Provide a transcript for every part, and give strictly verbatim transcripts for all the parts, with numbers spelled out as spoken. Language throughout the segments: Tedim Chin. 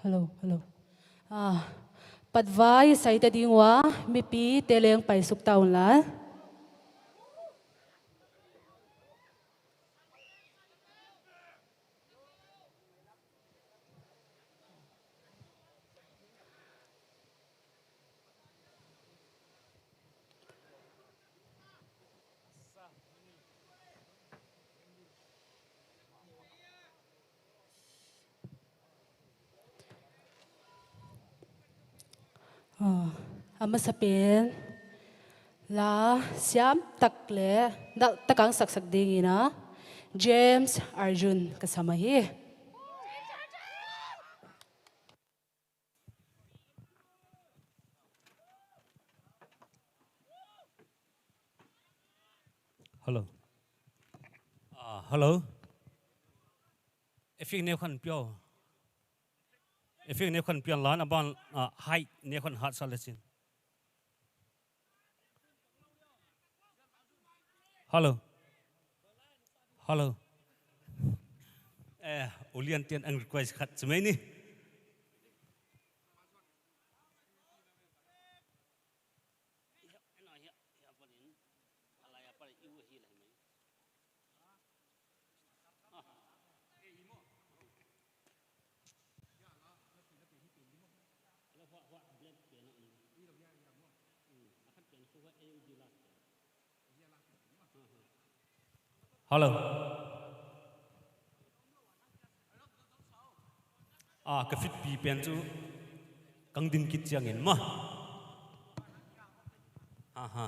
Hello, hello. Ah, patvai saite ding uh a, mipite leng paisuk ta un la. Ah, a masa pen la siam tak le nalh tak a hong saksak dingin a James Arjun ka sam ahi. Hello. Ah, hello. Effect neu khat pia o. Effect neu khat pia la, a ban, ah, height neu khat hat sa le sin. Hello. Hello. Eh, ulian tian ang request khat semai ni. Hello. Ah, ka fitpi pen cu kang din kit ciangin ma. Ha, ha.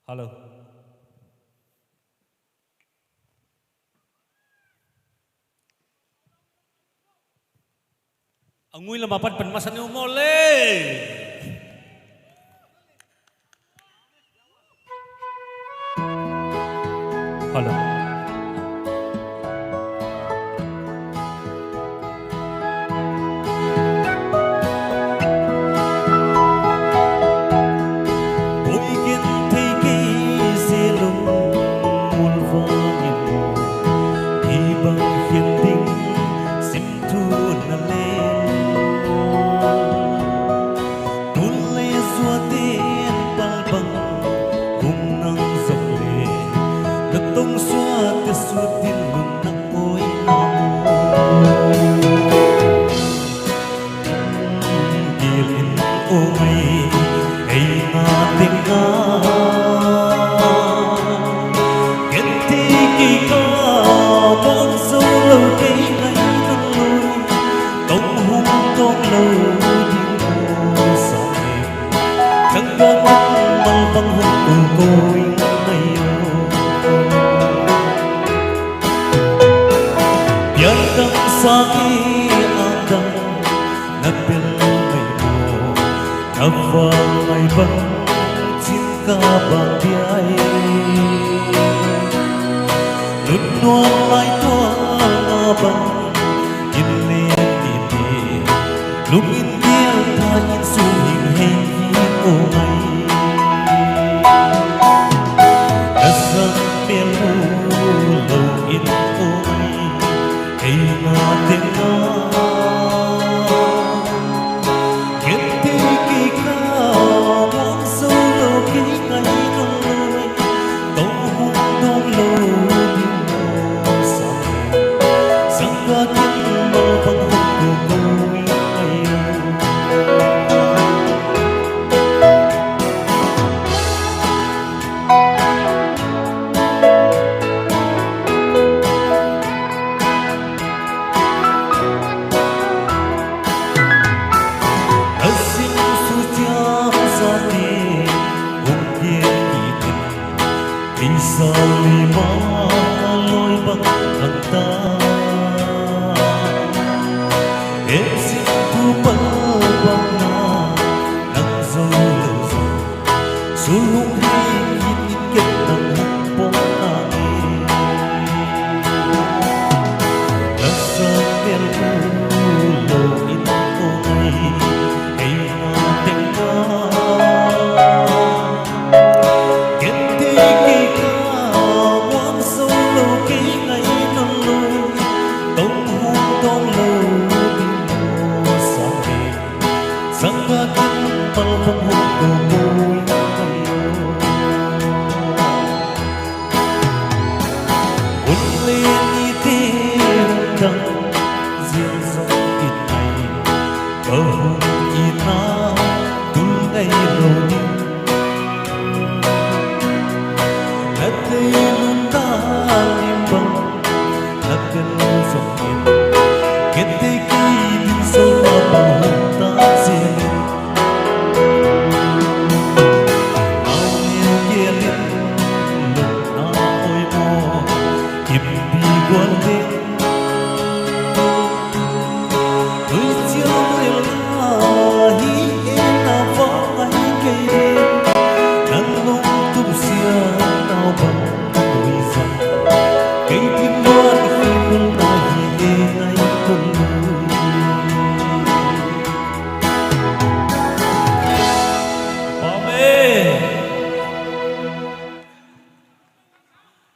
Hello. A ngui lamah pan pan masa ni uh maw le. Hello. Bawi genthei kei si lungmul vangin maw, hi bang hian ding simthu na len. Tul le zuatin pal bang hum nang zong le, na tong suate sut din lung na kawi na maw. Gil in aw ngai, ei na ding na. Ken ti kei ka, muang zo lo kei ngai nang lo. Tong hum tong lo ding aw sa e. Thang ga nang mal bang hum ko ko ing ngai aw. Pian dang sa e a dang na bel mai maw, na vang mai bang cin ka bang bia e. Nun nuam lai tua na bang in len in e, lung in gel tha in sung in hei hi ko mai. Ka sang mel mu lo in ko mai. Kei na teng a ken te kei ka muang zo lo kei ngai nong lo. Tong hum tong lo ding lo sa e. Sang ka ken mal bang hum ko ko ngai lo. A sing su ciam zate hong piak kik in, ei sau lima lawi bang thang ta. Em sing thu pal bang na nang zo lo zong. Sul hong hei in in ken nang hong pom nang e. Ka sang bel mu lo in ko ngai kei na teng ka. Ken te kei ka muang zo lo kei ngai nong lo. Nite hong dang ziau zong in ai, ka hong itna tul ngei lo ding. Na thei nuntak ding bang na tel zongin, kei teki ding so na pau hong tak ciangin, na lian gelin lungna oimaw kippi gual ding. Tui ciang rel na hi e, na vak ahi kei ding. Nang nong tum sia nau bang tui zang. Kei thin muan hi mun na hi e, na i tun lu. Amen.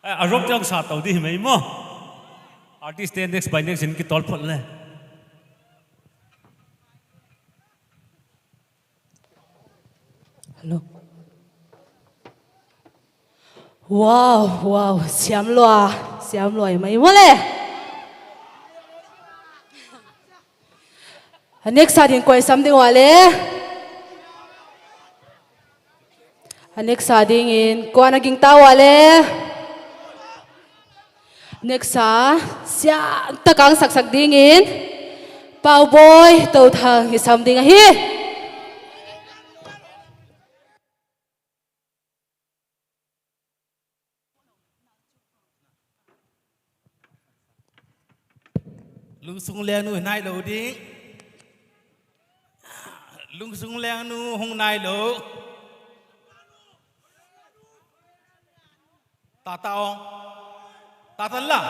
Eh, a rock ciang sa to ding hi mai maw. Artist te next by next in kitawl phot le. Hello. Wow, wow, siam lua, siam lua hi mai maw le. A next a ding kua i sam ding uh a le. A next a dingin kua na gingta uh a le. Next a siangtak a hong saksak dingin Paubawi Tothang i sam ding ahi. Lungsung Liangnu hi nai lo ding. Lungsung Liangnu hong nai lo. Tata ong. Tata la.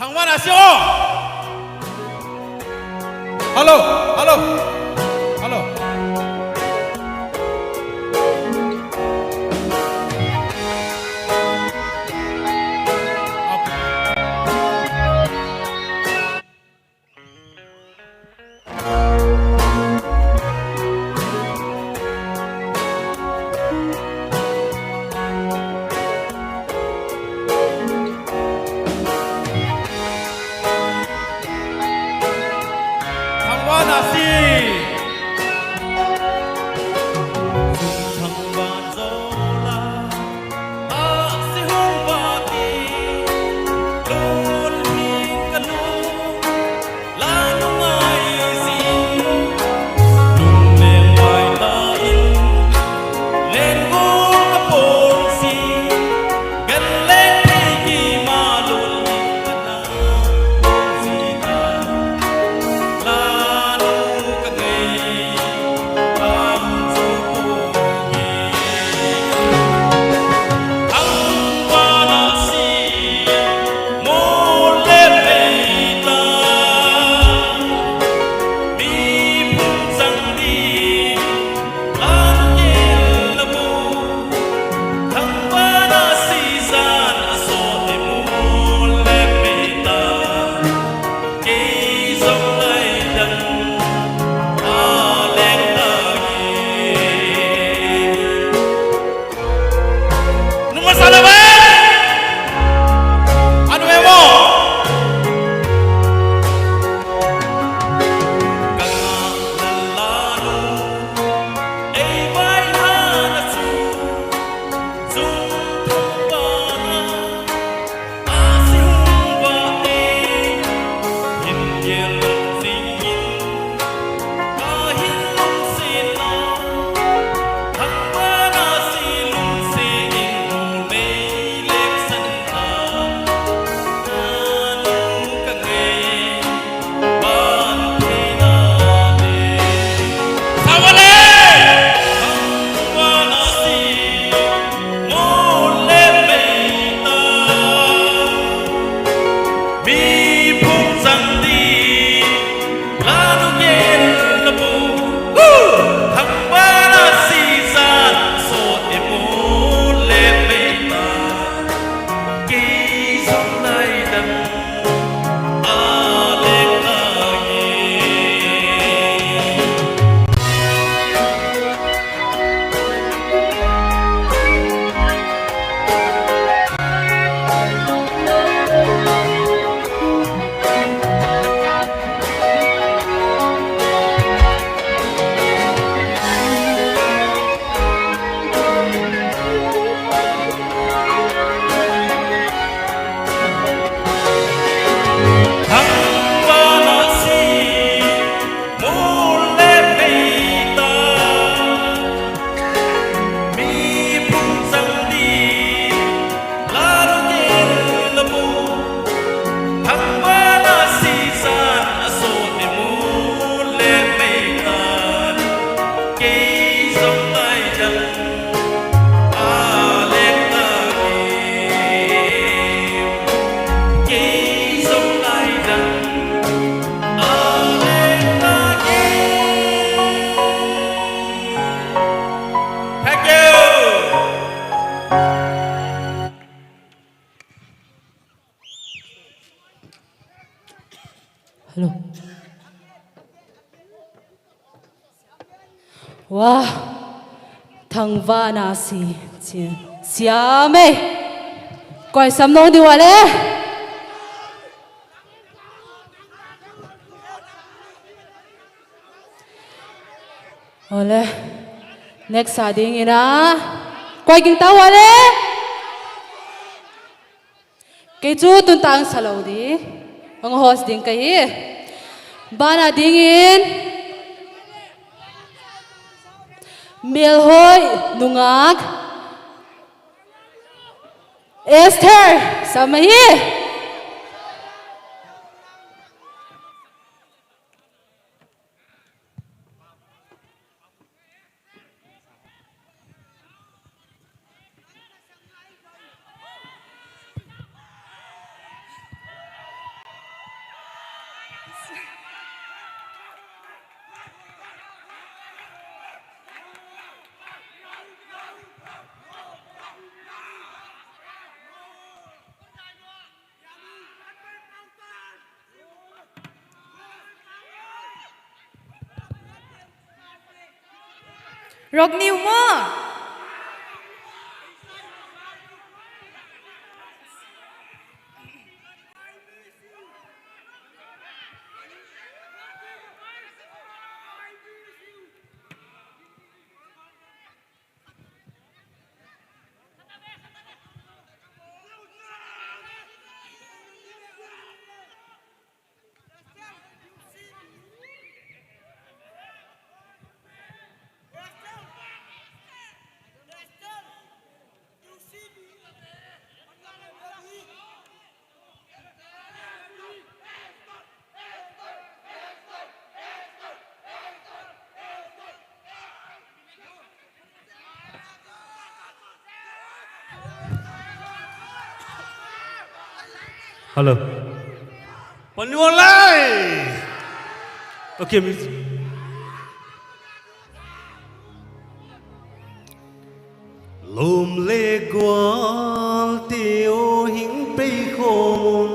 Thangvan a si aw. Hello, hello, hello. Wa, thangvahna si, si, siam ei. Koi sam nong ding ua le. Ole. Next a dingin a. Koi ging ta ua le. Kei cu tuntang sa lo ding, hong host ding ka hi. Banah dingin melhoih nungak Esther Samahi. Rok niu maw? Hello. Panuan lai. Okay, miss. Lawm le gualte aw, hing pei khawm un.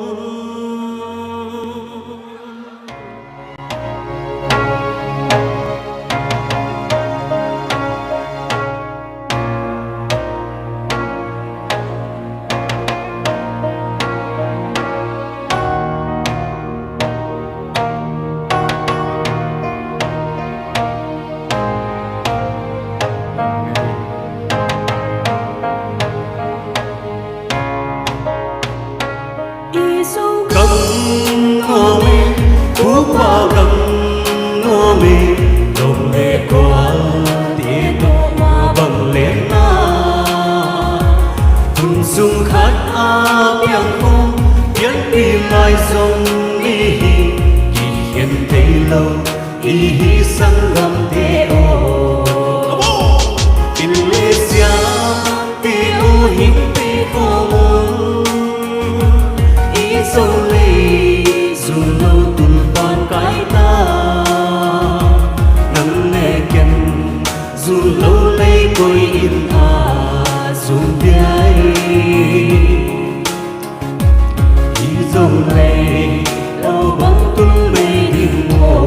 Gam nuam e, Topa gam nuam e, lawm le gualte tawh mah bang lenna. Hun sung khat a piang khawm, pianpih lai zong mi hi, kikhen thei lo i hi sanggamte aw. Inn le siate aw, hing pei khawm un. I Zo lei zun lo tun pan kai ta. Nang le ken zun lo lei koi in a zun piai. I Zo lei lo bang tun mei ding maw?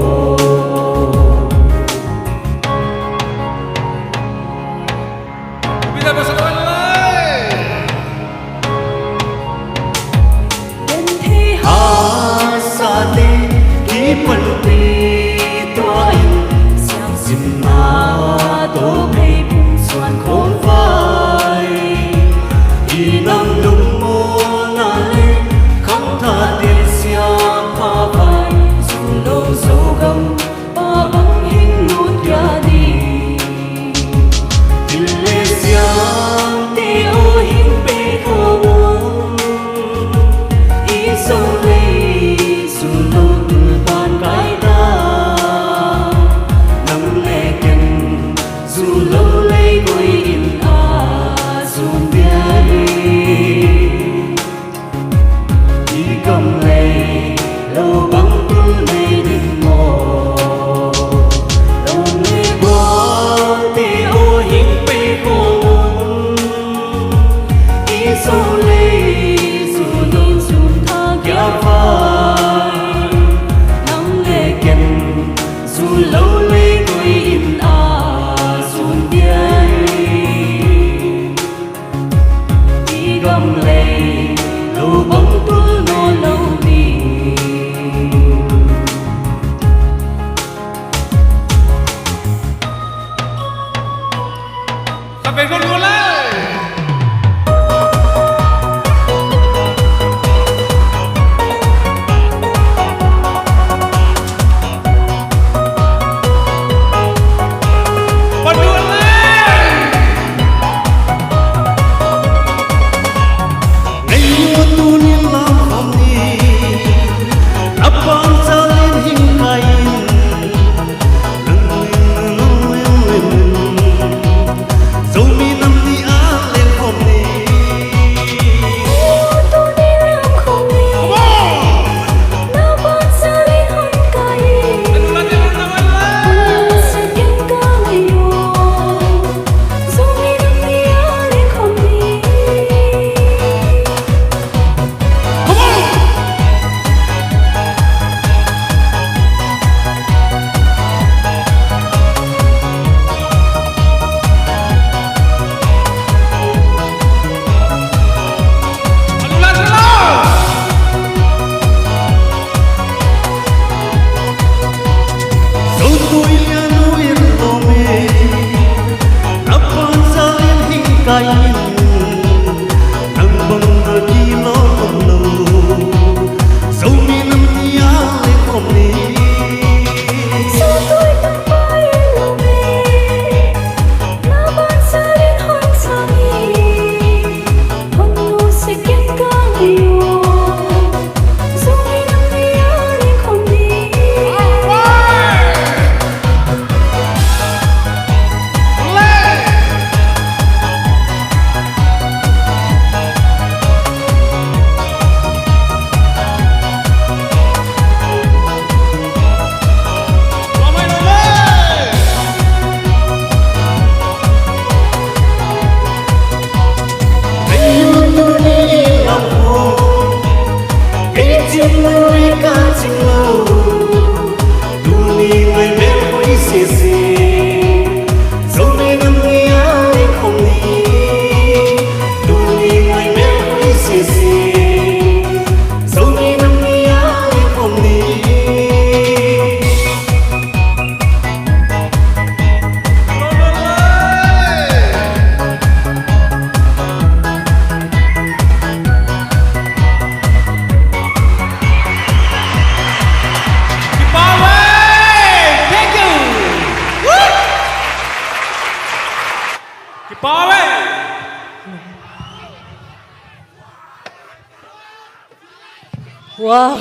Wow.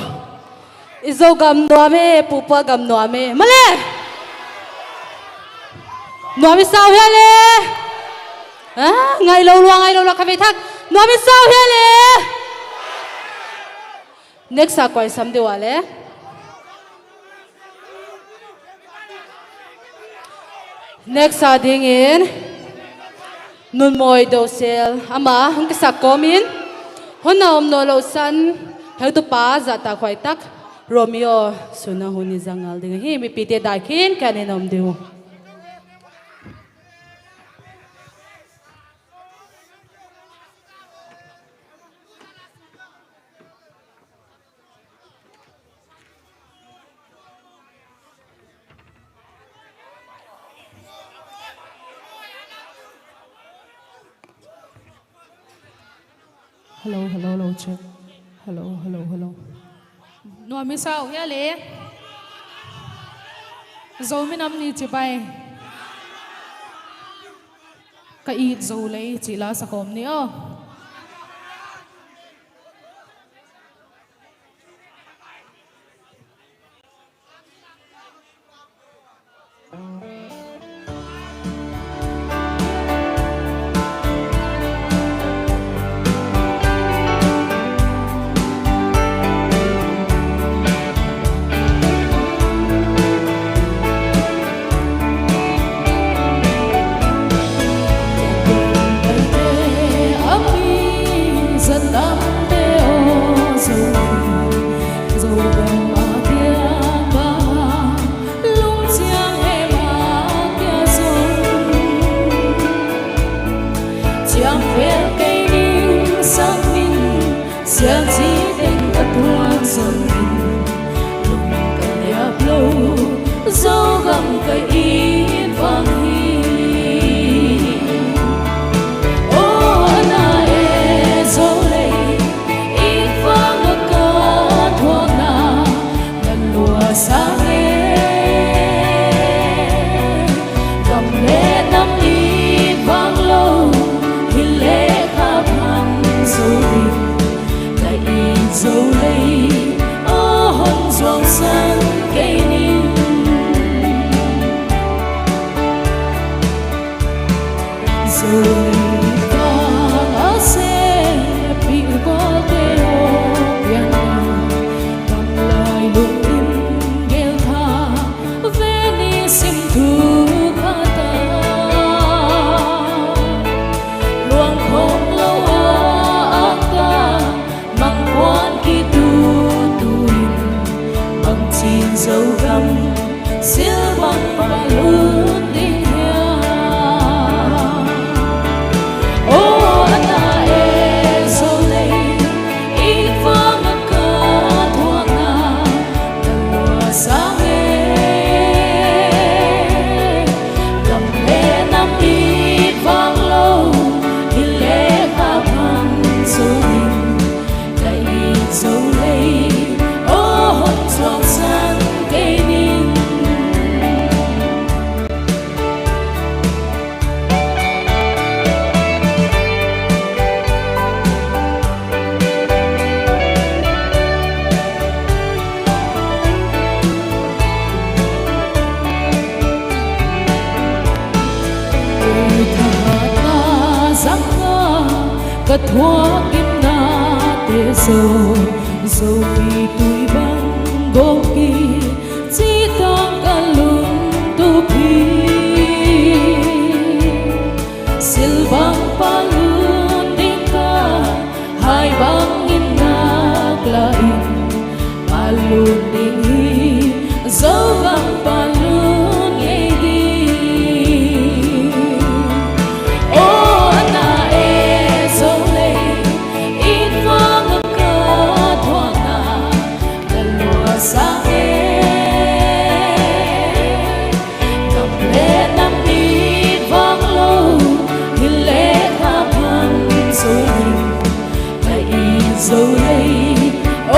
I Zogam nuam e, Pupa gam nuam e. Male! Nuam i sau hia le? Ah, ngai lo lua, ngai lo lua, kha vei thak. Nuam i sau hia le? Next a koi sam deuh a le. Next a dingin Nunmawi Dosel, amah hong kisak kawmin honna om nawn lo san, heutupa zahtakhuai tak Romeo Suna hun i zang ngal ding ahi. Mipite dai khin ken in om ding uh. Hello, hello, hello, check. Hello, hello, hello. Nuam i sau hia le? Zomi Nam Ni ci pai. Ka it Zo lei ci la sa kawm ni aw. Zogam ka it bang hi. Zo lei aw, hon zuangsan kei ning. Zo lei vang a seppih gualte aw, pianna gamlai lungin gelkha ve ni, sim thu khata luang khawm lo a akta, mangkuan kitutu in, bangcin Zogam silbang palun ding hiam? Aw, a na e Zo lei, i vang a ka thuakna na lua sang e. Gam le nam it vang lo, hi le kha phan Zo in, ka it Zo lei aw, hon zuangsan kei ning. Kei thahatna zangna ka thuak gimnate zo, Zopi Tui bang gawp kik cih tawh ka lungtup hi. Silbang palun ding ka, hai bangin nak la in, palun ding hi, Zogam palun ngei ding. Aw, a na e Zo lei, i vang a ka thuakna na lua sang e. Gam le nam it vang lo, hi le kha phan Zo in, ka it Zo lei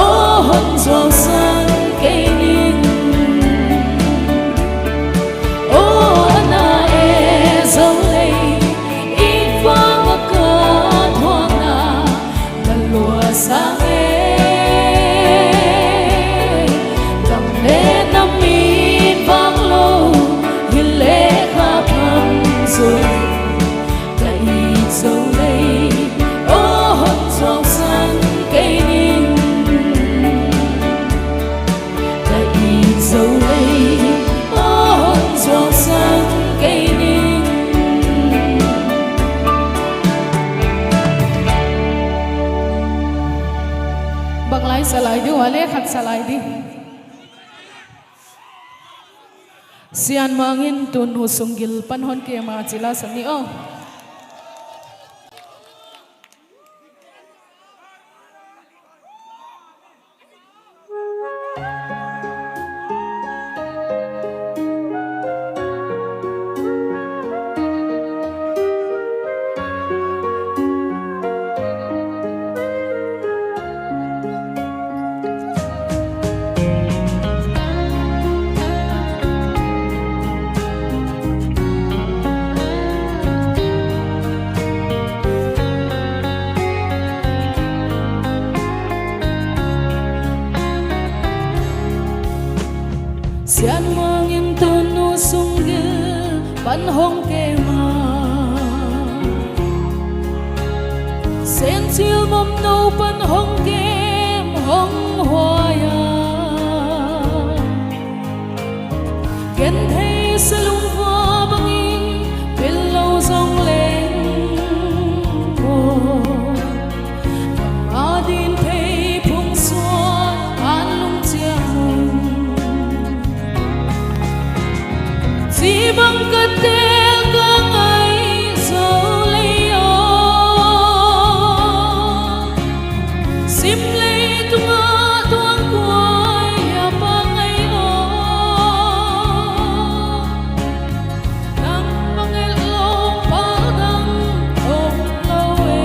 aw, hon zuangsan kei ning. Aw, a na e Zo lei, i vang a ka thuakna na lua sang e. Gam le nam it vang lo, hi le kha phan Zo in, ka it Zo lei aw, hon zuangsan kei ning. Ka it Zo lei aw, hon zuangsan kei ning. Bang lai sa lai ding uh a le, khat sa lai ding. Sian Mang in Tun Nu Sunggil pan hong kem a, ci la sa ni aw. Sian Mang in Tun Nu Sunggil pan hong kem a, Sen Cil Mom No pan hong kem hong huai a, ken thei sa lungvua bangin pil lo zong leng maw, a din thei phung suan an lungciam uh. Ci bang ka tel ka ngai Zo lei aw, sim leitungah tuang kuai a pa ngai aw. Nang bang et lo pa dang om lo e.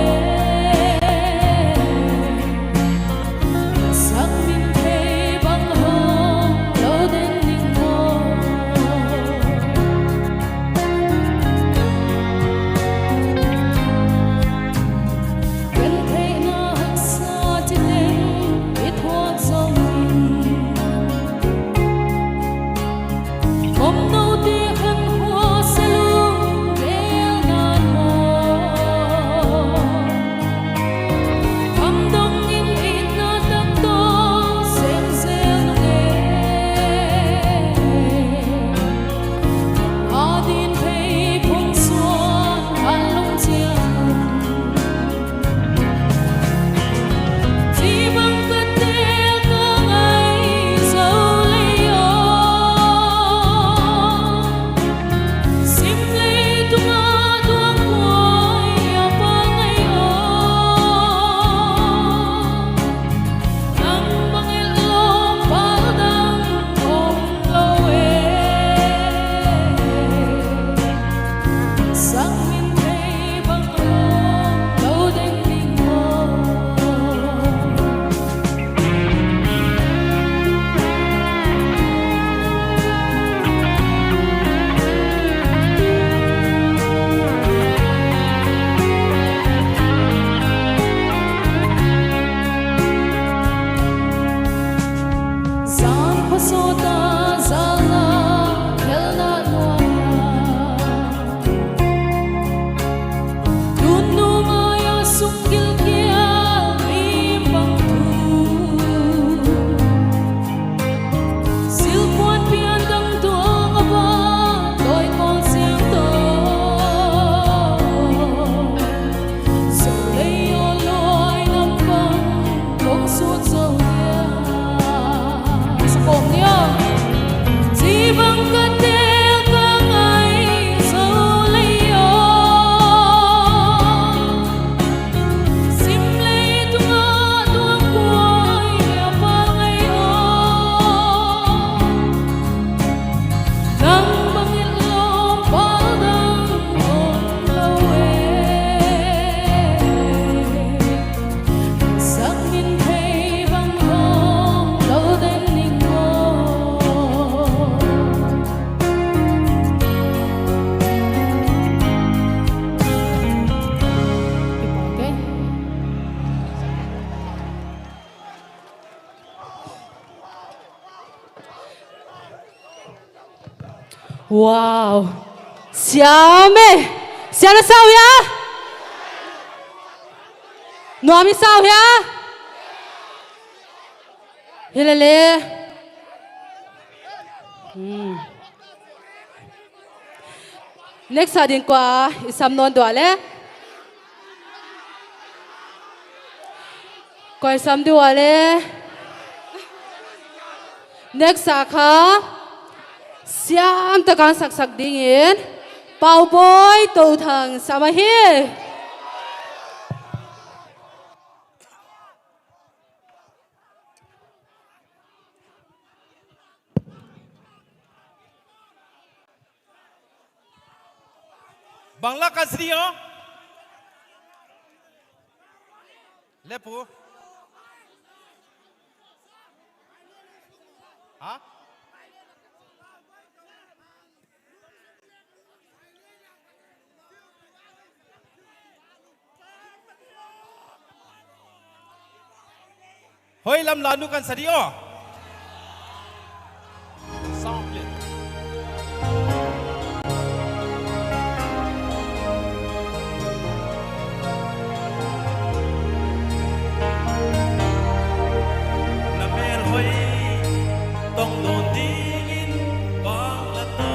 Sak min thei bang hong lo den ding maw. Wow. Siam e. Siam na sau hia? Nuam i sau hia? Hi le le. Hmm. Next a ding kua i sam nawn dua le. Kua i sam dua le. Next a kha siam tak a saksak dingin Pau Bawi To Thang sam ahi. Bang lak kan sa ding aw? Lepu. Ha? Hoi lam la nu kan sa ding aw. Sound play. Na mel hoi tong dawn dingin bang la ta.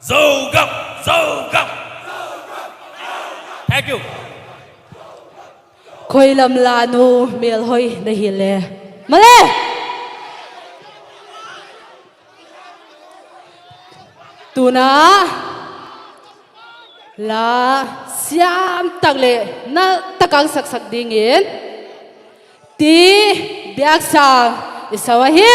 Zogam, Zogam. Thank you. Koi lam la nu melhoi na hi le. Male. Tuna la siam tak le na takang saksak dingin ti biaksang i sau ahi.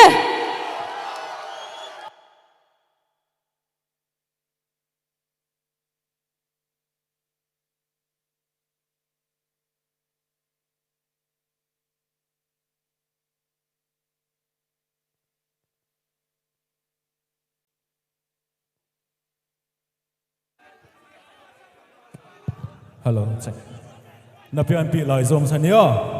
Hello, check. Na pianpih lai zong sa ni aw.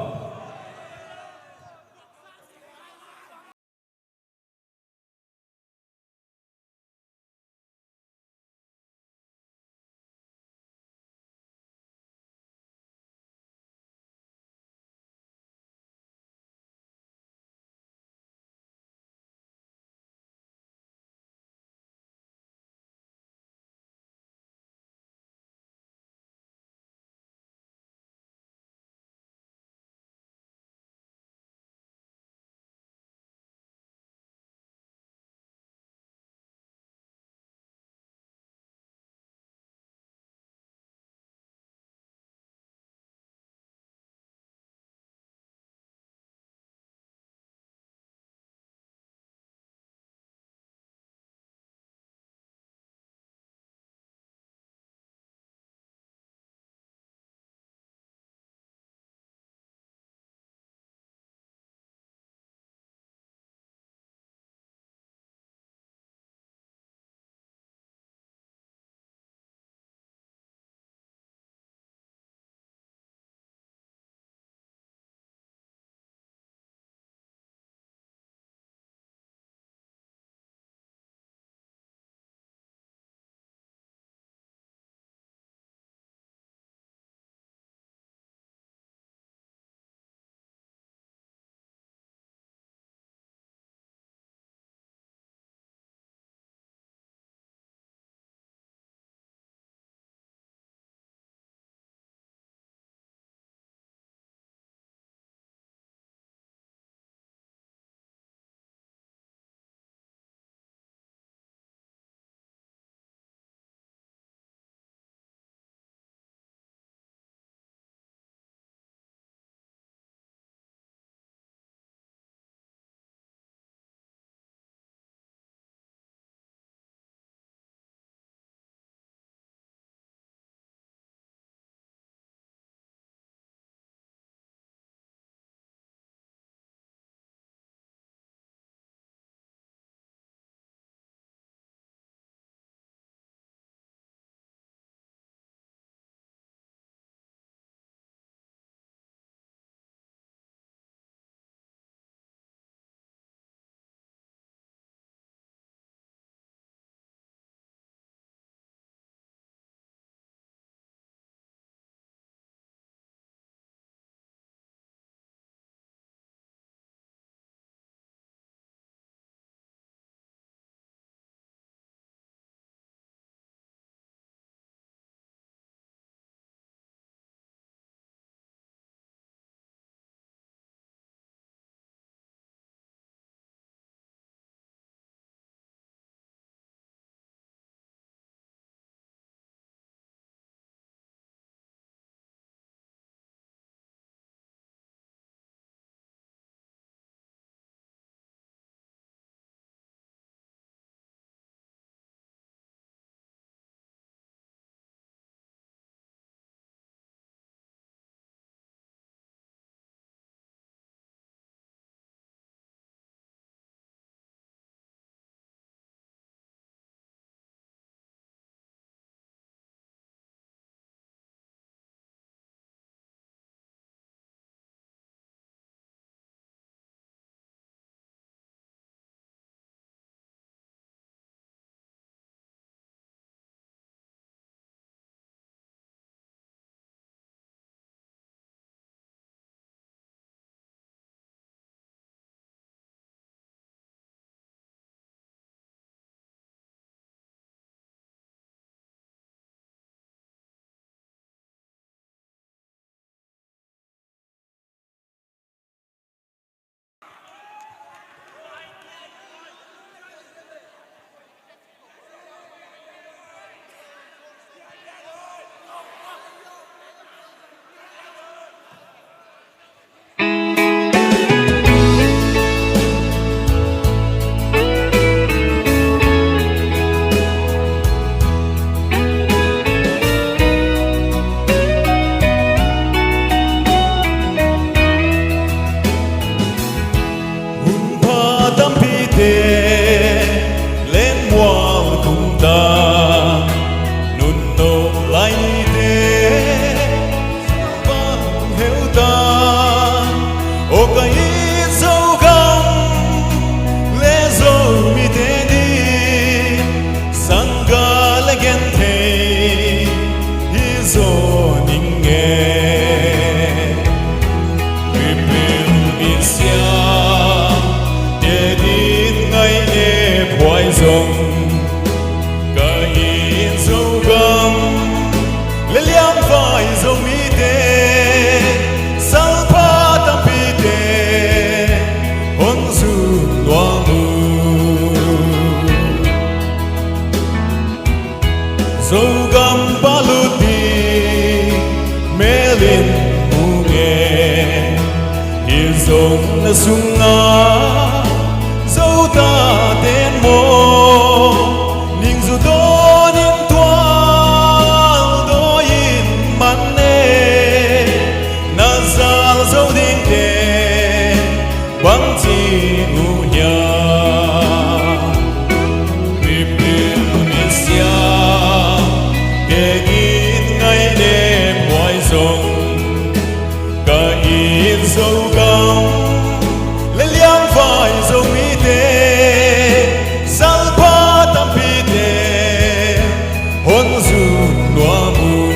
Na sungah Zota ten maw, ningzu dawnin tual dawiin man ne, na zal zo dingte bangci uh hiam? Mipil misiam, tekin ngaine puai zong, ka it Zogam le liangvai Zomite, salpha tampite hon zut nuam uh.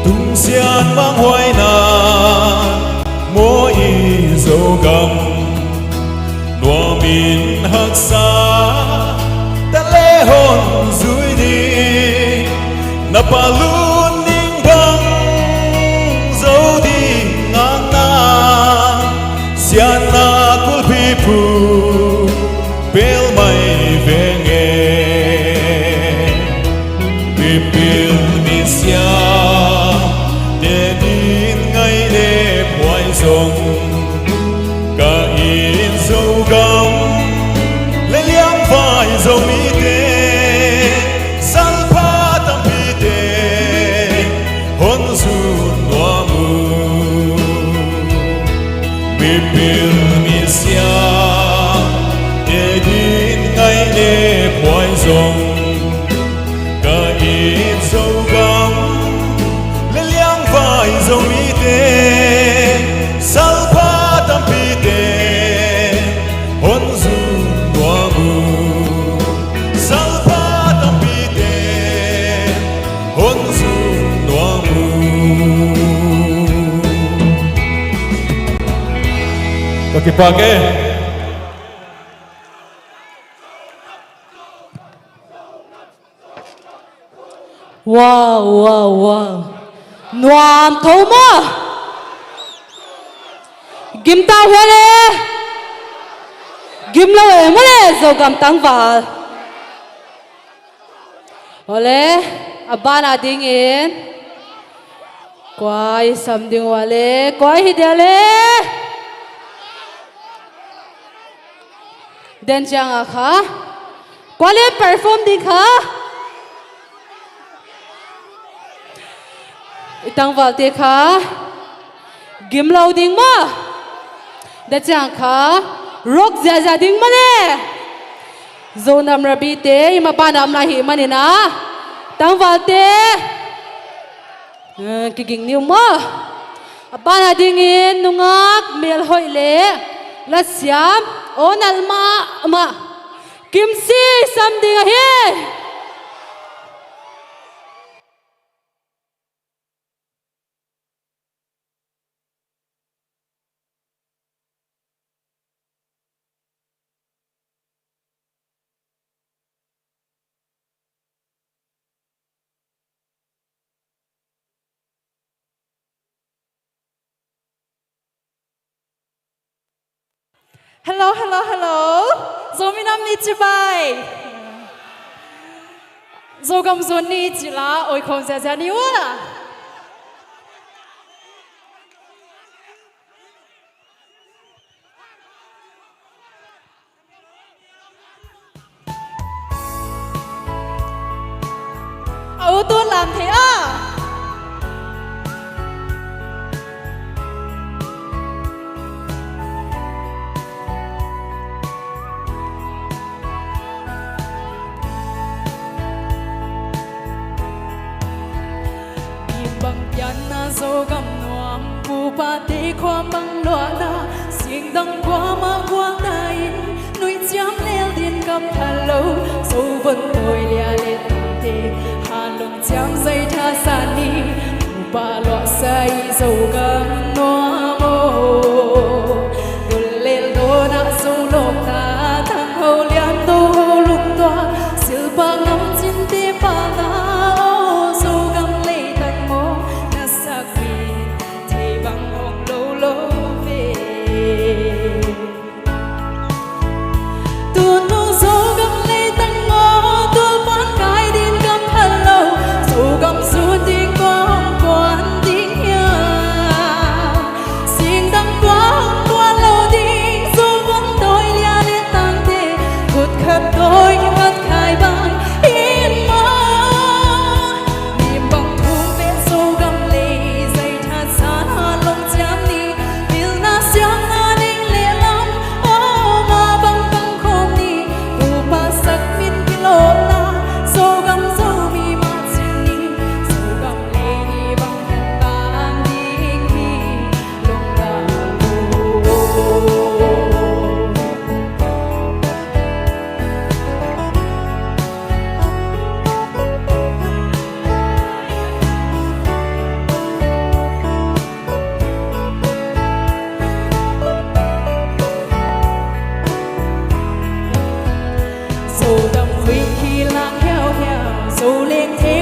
Tungsian manghuaina maw i Zogam, nuamin haksa ta le hon zui ding, na palut ning bang zo ding ngakna, siatna kulhpi phu pel mai veng e. Mipil misiam, tekin ngaine puai zong, ka it Zogam le liangvai Zomite, salpha tampite hon zut nuam uh. Mipil misiam, tekin ngaine puai zong, ka it Zogam le liangvai Zomite, salpha tampite hon zut nuam uh. Salpha tampite hon zut nuam uh. Ka kipak e. Wow, wow, wow. Nuam tho maw? Gim ta uh hia le? Gim lo e maw le, Zogam tangval. Awle, a ban a dingin kua i sam ding uh a le, kua hi dia le? Den ciang a kha, kua le perform ding kha? I tangvalte kha gim lo ding maw? Den ciang kha rock ziahziah ding maw le? Zonam rabite i maban a om lai hi manin a, tangvalte, eh, kiging ni uh maw? A ban a dingin nungak melhoih le lasiam aw nalh mahmah Kimsi sam ding ahi. Hello, hello, hello. Zomi Nam Ni cibai. Zogam Zon Ni cila oikhawm ziahziah ni uh a. A u tun lam thei a. Bang pianna Zogam nuam, pupate khua mang luahna, singdang kuamah gualta in, nuiciam lel din kam pha lo, Zovon tawi lia le tungte, halong ciam zai tha sa ni, pupa luahsa i Zogam nuam aw. Dul lel dawnah Zolawkta, tangho lian toho lungtuak, silpa ngam cinte palna aw, Zogam leitang maw na sak ding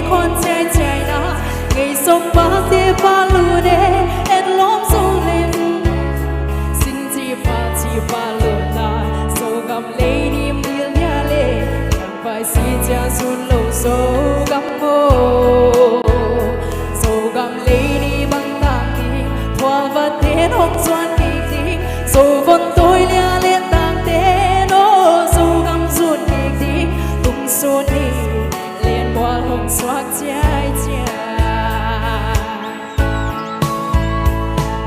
Khuan ciaicia na ngei song pate pa lune en lawm zo lem. Sin ci pa ci pa luna Zogam lei ni mil nia le. Vai si cia sun lo Zogam ko. Zogam lei ni bang tang ding thual va ten hong zuan kik ding. Zo von toi lia le tang ten o Zogam zun kik ding. Tung sun ni len mual hong suak ciaicia.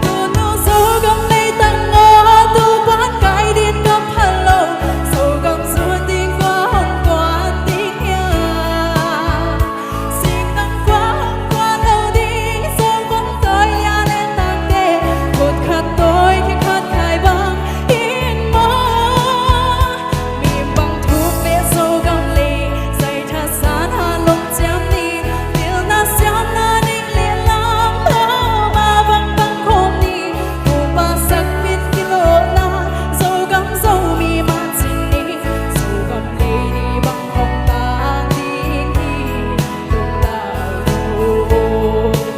Tunu Zogam leitang aw tu pan kai din ka phalo. Zogam zuan ding kua hong kuan ding hia. Singtang kua hong kuan lo ding Zogam toi lia le tang te. Kut khat toi khe khat khai bang in maw. Mi bang thuk ve Zogam lei, zai tha san ha lung ciam ni, pilna siamna ning le lam lo ma bang bang khom ni, pupa sak min kilawhna, Zogam Zomi mah cin ni, Zogam lei ni bang hong tang ding hi.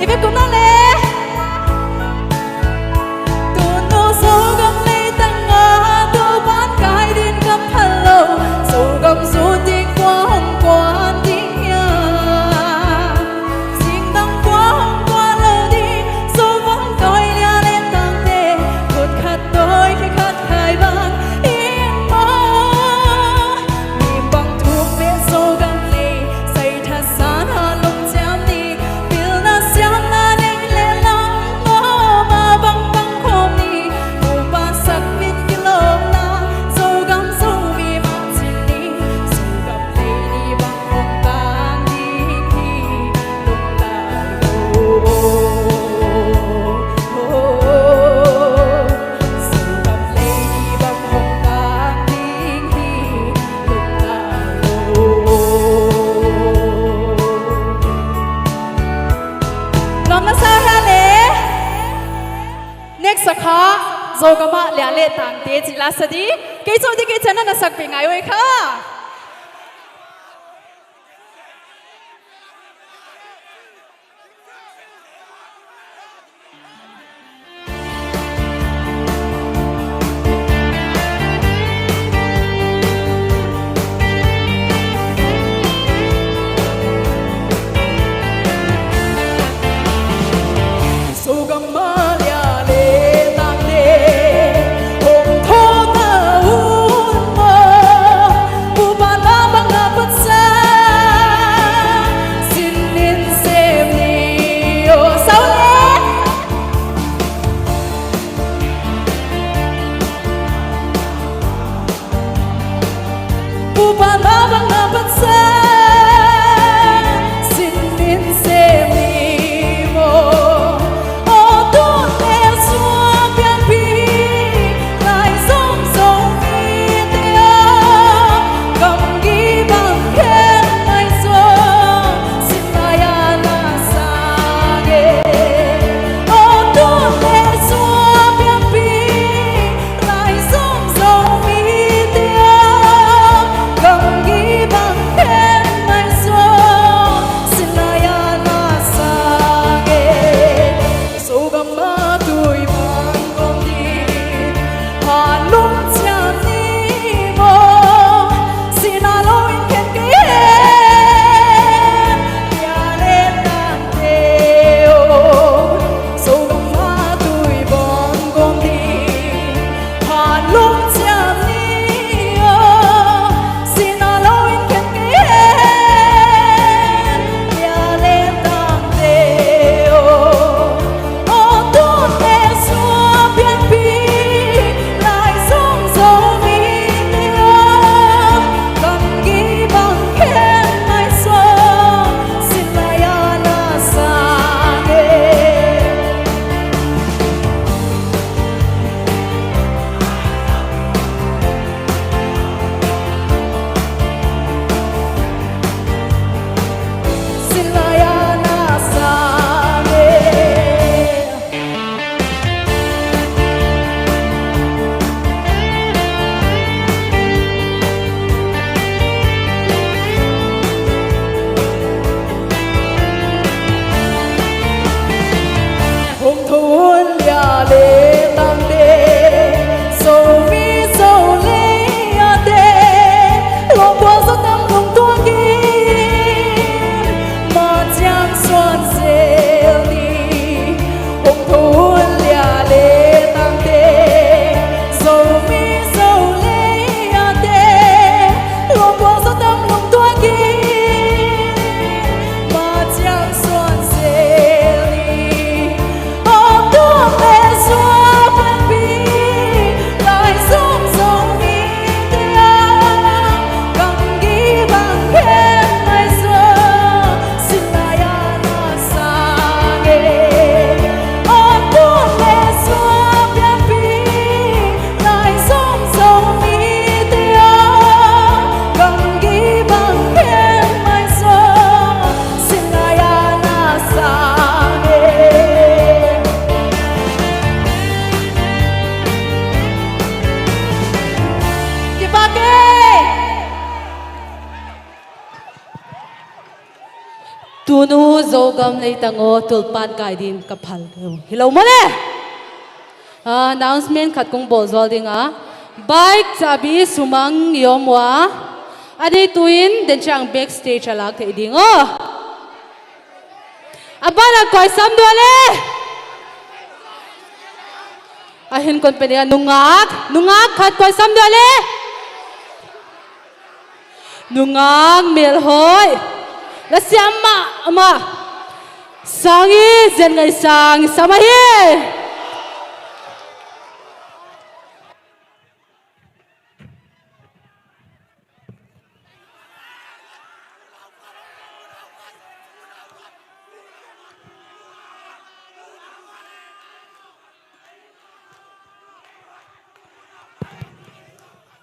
I bek kumna le. Tunu Zogam leitang a tu pan kai din ka phalo. Zogam zun ding kua hong kuan ding hia. Singtang kua hong kuan lo ding. Zogam toi lia le tang te. Kut khat toi khe khat khai bang in maw. Mi bang thuk ve Zogam lei, zai tha san ha lung ciam ni, pilna siamna ning le lam lo ma bang bang khom ni, pupa sak min kilawhna, Zogam Zomi mah cin ni, Zogam lei ni bang hong tang ding hi. Lawm na sa hia le? Next a kha Zogam ah lia le tangte cih la sa ding. Kei cawh ding kei cian na na sak pe ngai oi kha. Tunu Zogam leitang aw, tulpan kai din ka phal hi lo maw le. Ah, announcement khat kong bawl zual ding a, bike cabi sumang i om uh a, a neitu in den ciang backstage a lak theih ding aw. A ban a koi sam dua le. A hin kon pe ding a, nungak, nungak khat koi sam dua le. Nungak melhoih, la siam mahmah Sang i Zian Ngai Sang i sam ahi.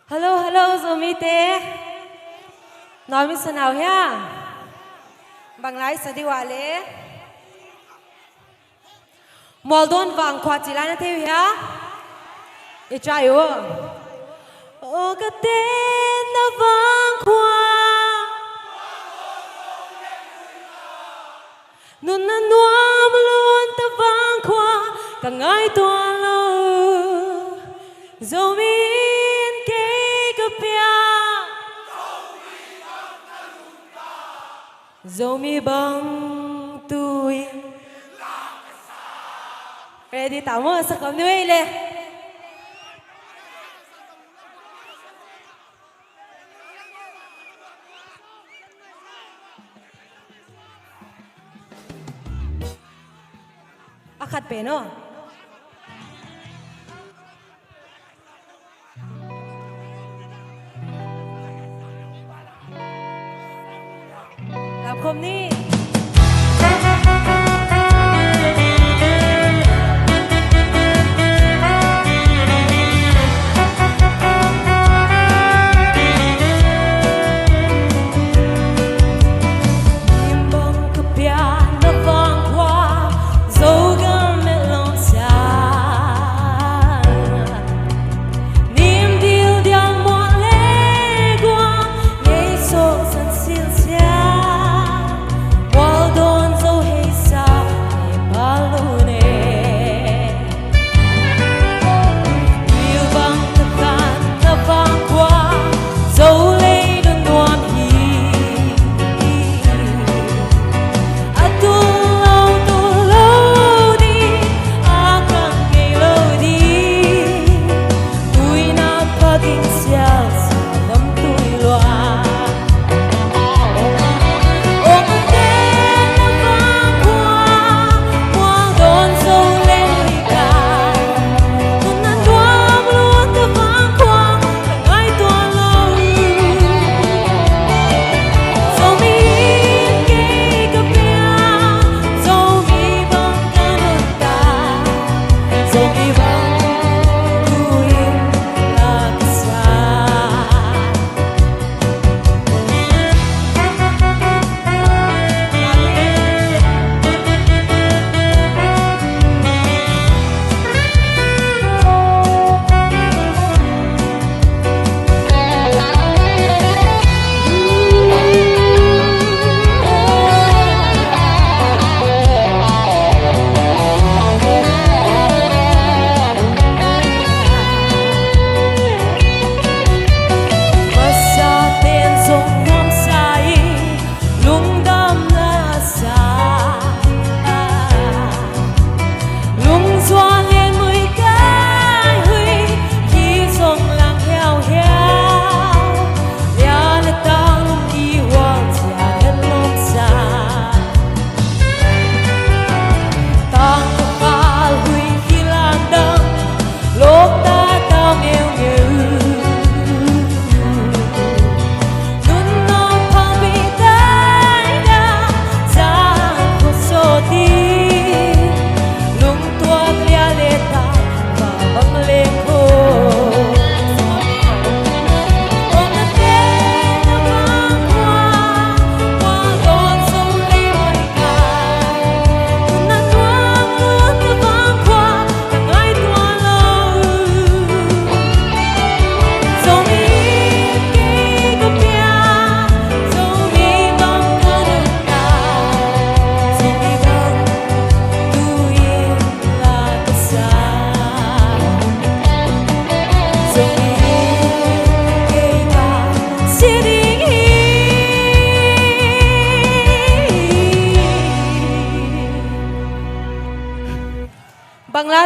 Hello, hello, Zomite. Nuam i sa nau hia? Bang lai sa dih uh a le? Mualdawn vangkhua ci lai na thei uh hia? I try uh. O ka ten na vangkhua. Nunna nuam lun ta vangkhua ka ngai tuan lo. Zomi in kei ka pia. Zomi bang tu in. Ready ta maw, sa kham ni vei le. A khat pen aw. Lamkhawm ni.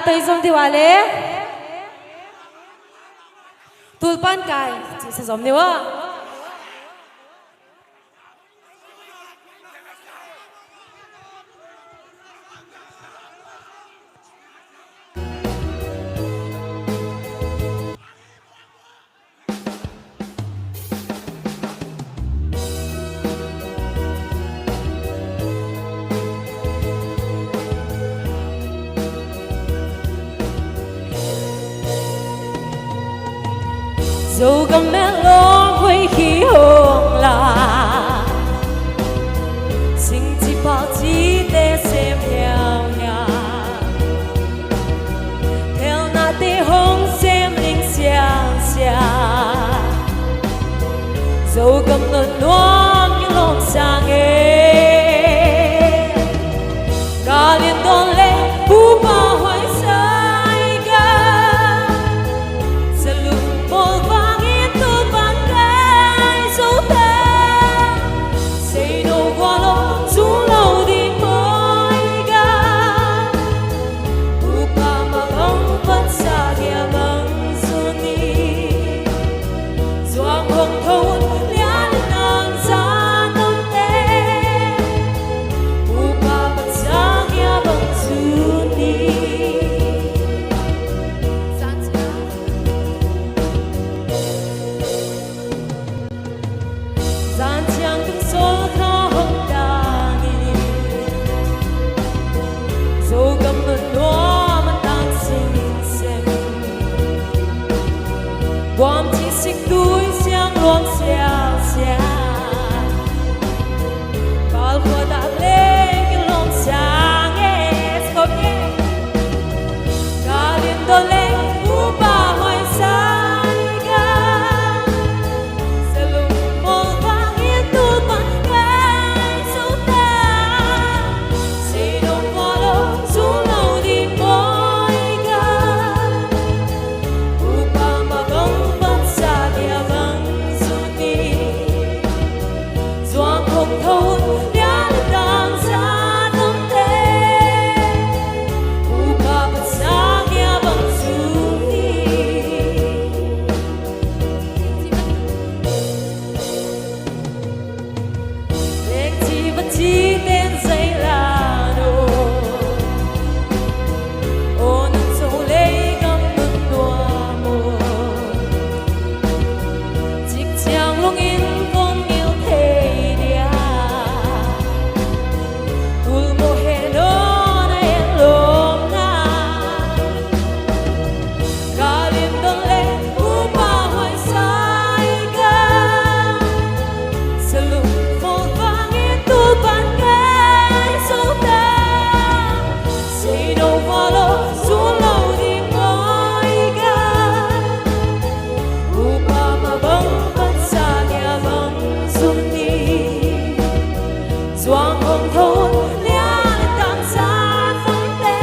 Tei zom dih uh a le. Tulpan kai cih sa zom ni uh a. Zogam melh lawng hoih hi hong la, singci palcite sem hiauhiau, thelnate hong sem ling siangsia. Zogam nuam nuam kilawm siang e. Ka lian dawn le upa huai sai ka, salum mawl vangin tu pan kai zo ta. Sei no gua lo, zung lo ding mawi ka. Upa mah bang pan sa kia bang zun ni. Zuang hong tho un lian nang zan om te. Upa pan sa kia bang zun ni. Zan ciang tung sawl kha hong dang in, Zogam nuam nuam a tang singseng. Buam ci sik tui siang luang siang siang. Pal khua dak leng kilawm siang e, skop e. Ka lian dawn leng upa huai sai ka, salum mawl vangin tu pan kai zo ta. Sei no gua lo, zung lo ding mawi ka. Upa mah bang pan sa kia bang zun ni. Zuang hong tho un lian a tang zan om te. Upa pan sa kia bang zun ni. Lengci va ci ten zei la no. Aw nang zo lei gam nuam nuam aw. Cik ciang lungin kong ngil thei dia. Tul mawh he nawn a en lawm na. Ka lian dawn leng upa huai sai ka, salum mawl vangin tu pan kai zo ta. Sei no gua lo, zung lo ding mawi ka. Upa mah bang pan sa kia bang zun ni. Zuang hong tho un lian a tang zan om te.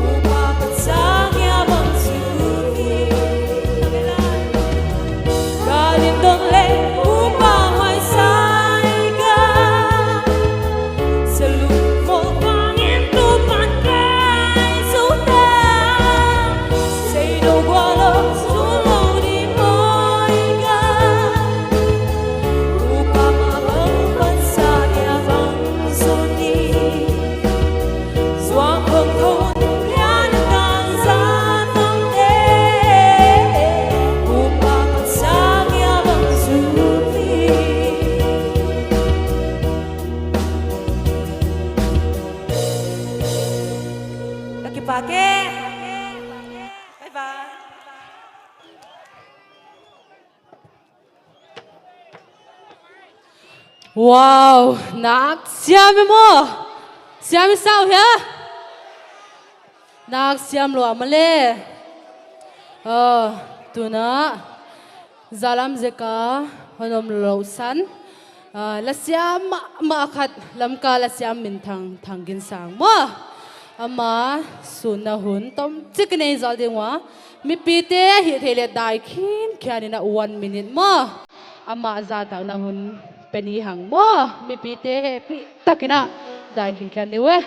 Upa pan sa kia bang zun ni. Ka lian dawn leng upa huai sai ka, salum mawl vangin tu pan kai zo ta. Sei no gua lo, zung lo ding mawi ka. Upa mah bang pan sa kia bang zun ni. Zuang hong tho un lian a tang zan om te. Upa pan sa kia bang zun ni. Ka kipak e. Bye bye. Wow, nak siam e maw? Siam i sau hia? Nak siam lua mah le. Ah, tuna Zalam zeka hon om lo san. Ah, lasiam mahmah khat, Lamka lasiam minthang Thang Gin Sang maw? Ama sunna hun tomcik i nei zaw ding uh a, mipite hih theih leh dai khinkhian in a, one minute maw? Ama zahtakna hun pia ni hang maw? Mipite hehpih takin a dai khinkhian ni uh e.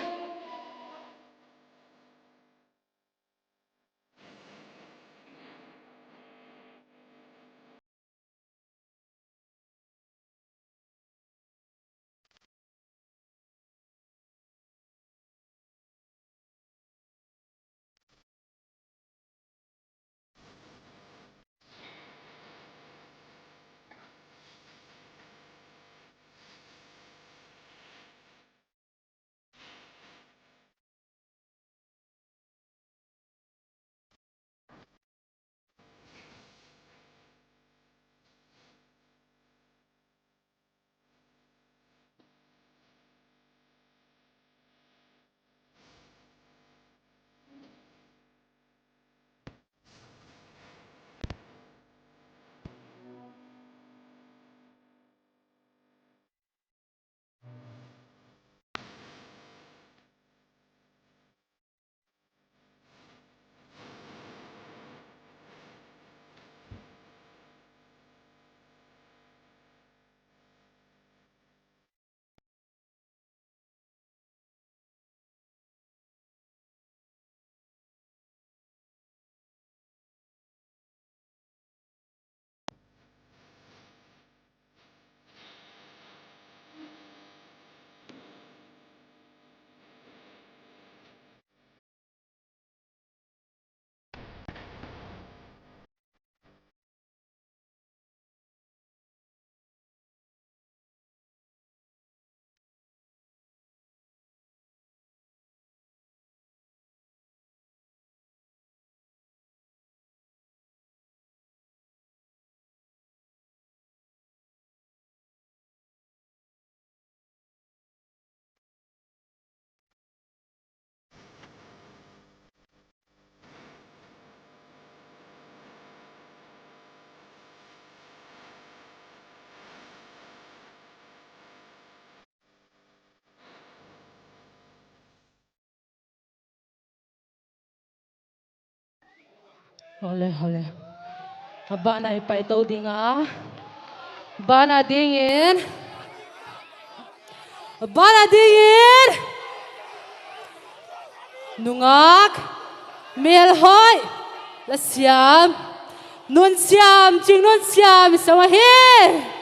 Hole, hole. A ban a i paito ding a. Ban a dingin. A ban a dingin. Nungak. Melhoih. Lasiam. Nunciam. Cing nunciam. I sawm ahi.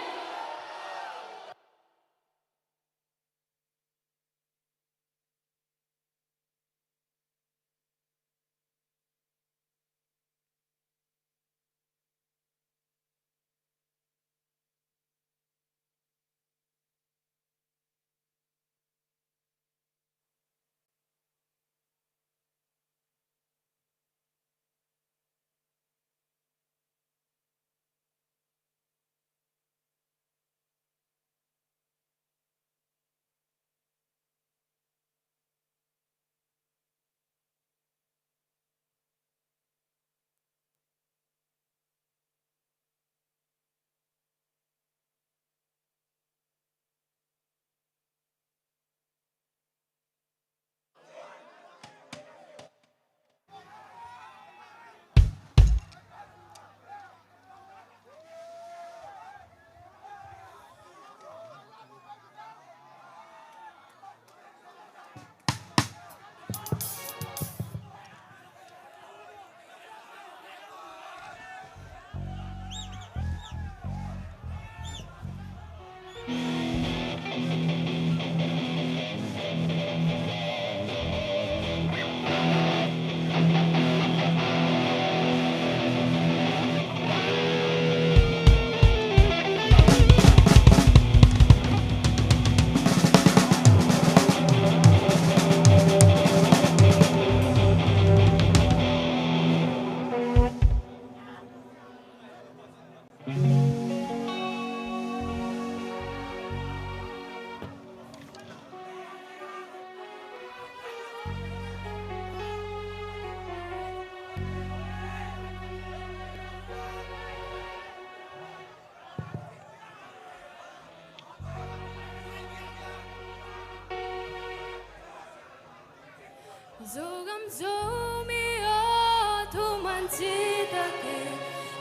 Zogam Zomi aw, thuman citakin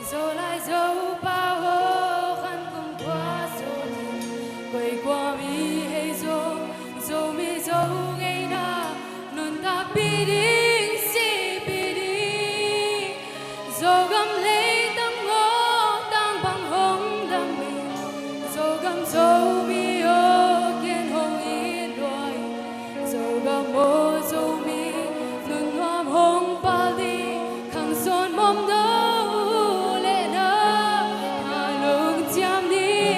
Zolai Zopau aw, khan kum kua Zo ding, koi kua mi hei Zo, Zomi Zo ngeina nuntakpih ding, sihpih ding. Zogam leitang aw, tang bang hong dam in, Zogam Zomi aw, gen hong it lua in. Zogam aw Zomi, nunnuam hong pal ding, khang sawn mawm no leh na, a lungciam ding.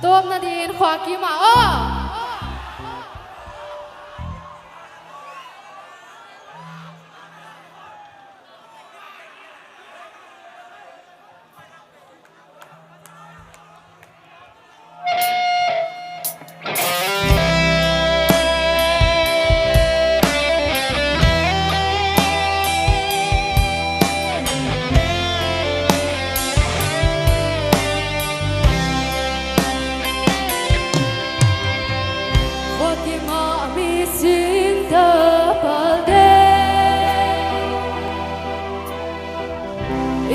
Tawpna dingin khua kim ah aw. Khua kim ah mi sinte palte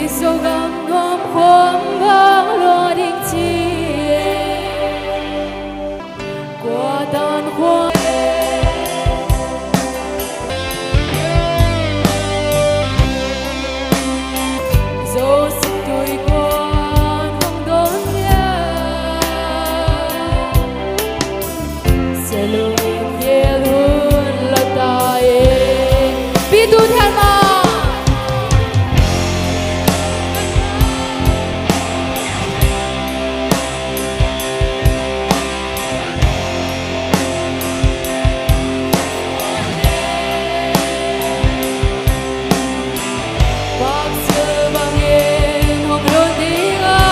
i Zogam nuam khawng vang lua ding ci. Kua tan khua Zo situi kuan hong dawn nia. Sia lungin gel hun la ta e. Pitu Thian Mang. Paksil bangin hong lut ding a,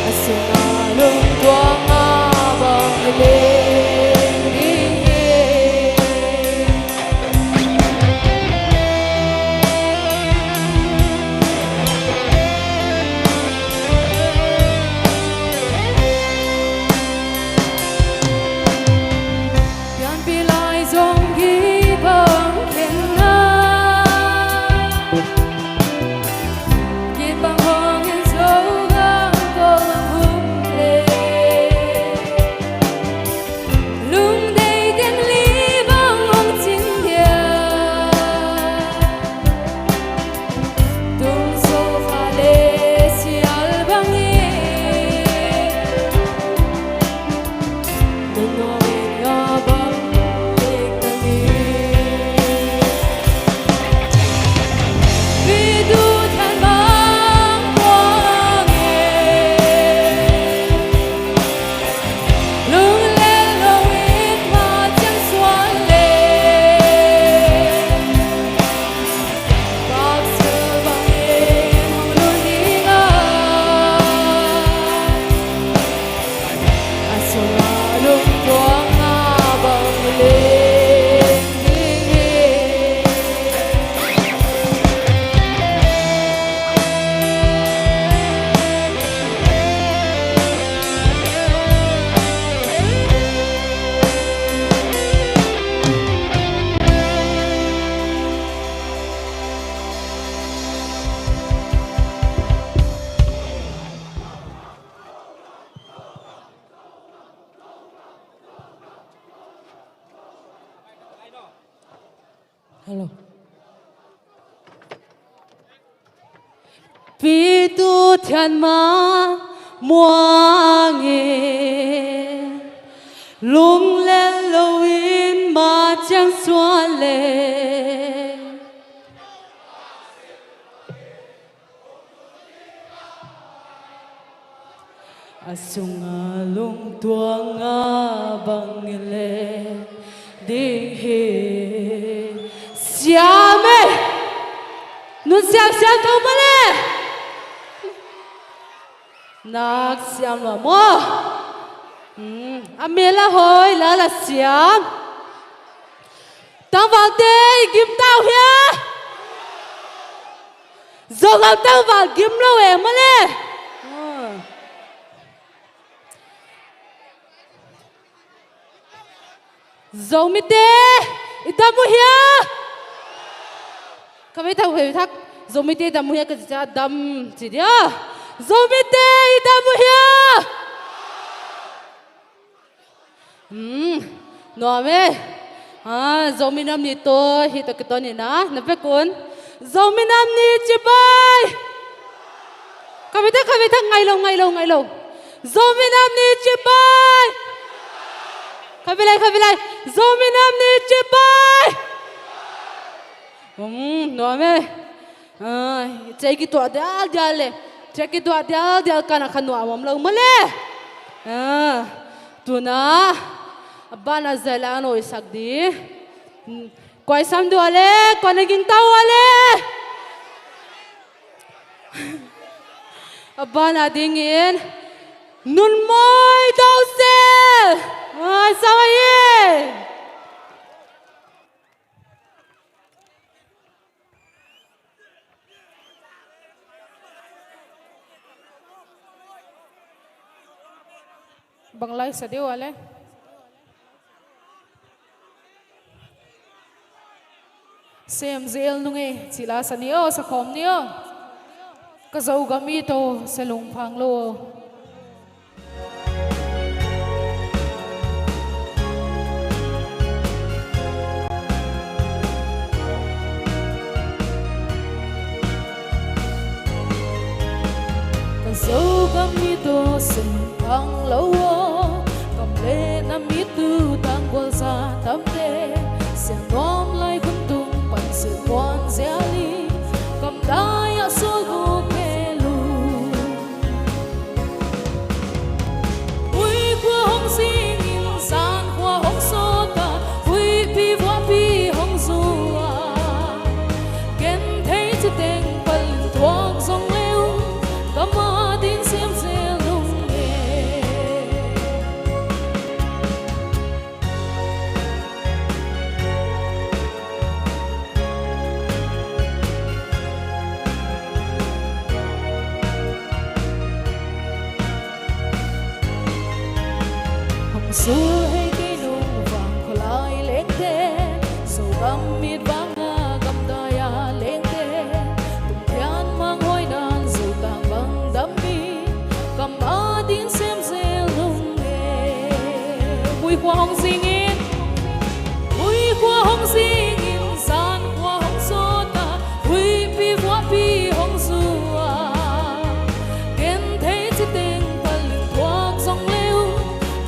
a sungah lungtuang a bang i leng ding hi. Pianpih lai zong gih bang khen na, gih bang hong in Zogam kong hum le. Lungdei teng li bang hong cing dia, tung so kha le sial bangin, na nuam in nga bang lik na ni. Pitu Thian Mang muang e. Lunglel loin ma ciang suan le, paksil bangin hong lun ding a, a sungah lungtuang a bang leng ding hi. Hello. Pitu Thian Mang muang in, lunglel loin ma ciang suan le. A sungah lungtuang a bang i leng ding hi. Siam e. Nun siam siam tho mah le. Nak siam lua maw. Hmm, a mel a hoi la la siam. Tangvalte i gim ta uh hia? Zogam tangval gim lo e maw le. Zomite i dam uh hia? Ka vei thak, vei thak. Zomite i dam uh hia ka ci ciang a dam ci dia. Zomite i dam uh hia? Hmm, nuam e. Ah, Zomi Nam Ni tawh hih tawh kituak ni na, na vekun. Zomi Nam Ni cibai. Ka vei thak, ka vei thak, ngai lo, ngai lo, ngai lo. Zomi Nam Ni cibai. Ka vei lai, ka vei lai. Zomi Nam Ni cibai. Hmm, nuam e. Ai, cei kituah dial dial le. Tek i duah dialdial kan a kha nuam om lo maw le. Ah, tuna a ban a zela a nuisak di. Kua i sam dua le, kua na gingta ua le. A ban a dingin Nunmawi Dosel. Ah, sam a hi. Bang lai sa deuh a le. Sem zel nung e, cih la sa ni aw, sa khawm ni aw. Ka Zogam i Taw, sa lungphang lo aw. Ka Zogam i Taw, sa lungphang lo aw. Kam le nam i tu tangkual za tamte, siang nuam lai khun tung pan silh kuan zial hi. Kam dai ah suak guk pe lung. Ui khua hong zingin zan khua hong sawt a, huihpi vuahpi hong zu a, genthei citeng palin thuak zong le uh, kam adingin sem zel nung e. Hong zul hei kei nung vang khualai lengte, Zogam it vang a gamdai a lengte, Tung Thian Mang Huai Nan Zotang bang dam hi, kam adingin sem zel nung e. Ui khua hong zingin, ui khua hong zingin zan khua hong sawt a, huihpi vuahpi hong zu a, genthei citeng palin thuak zong le uh,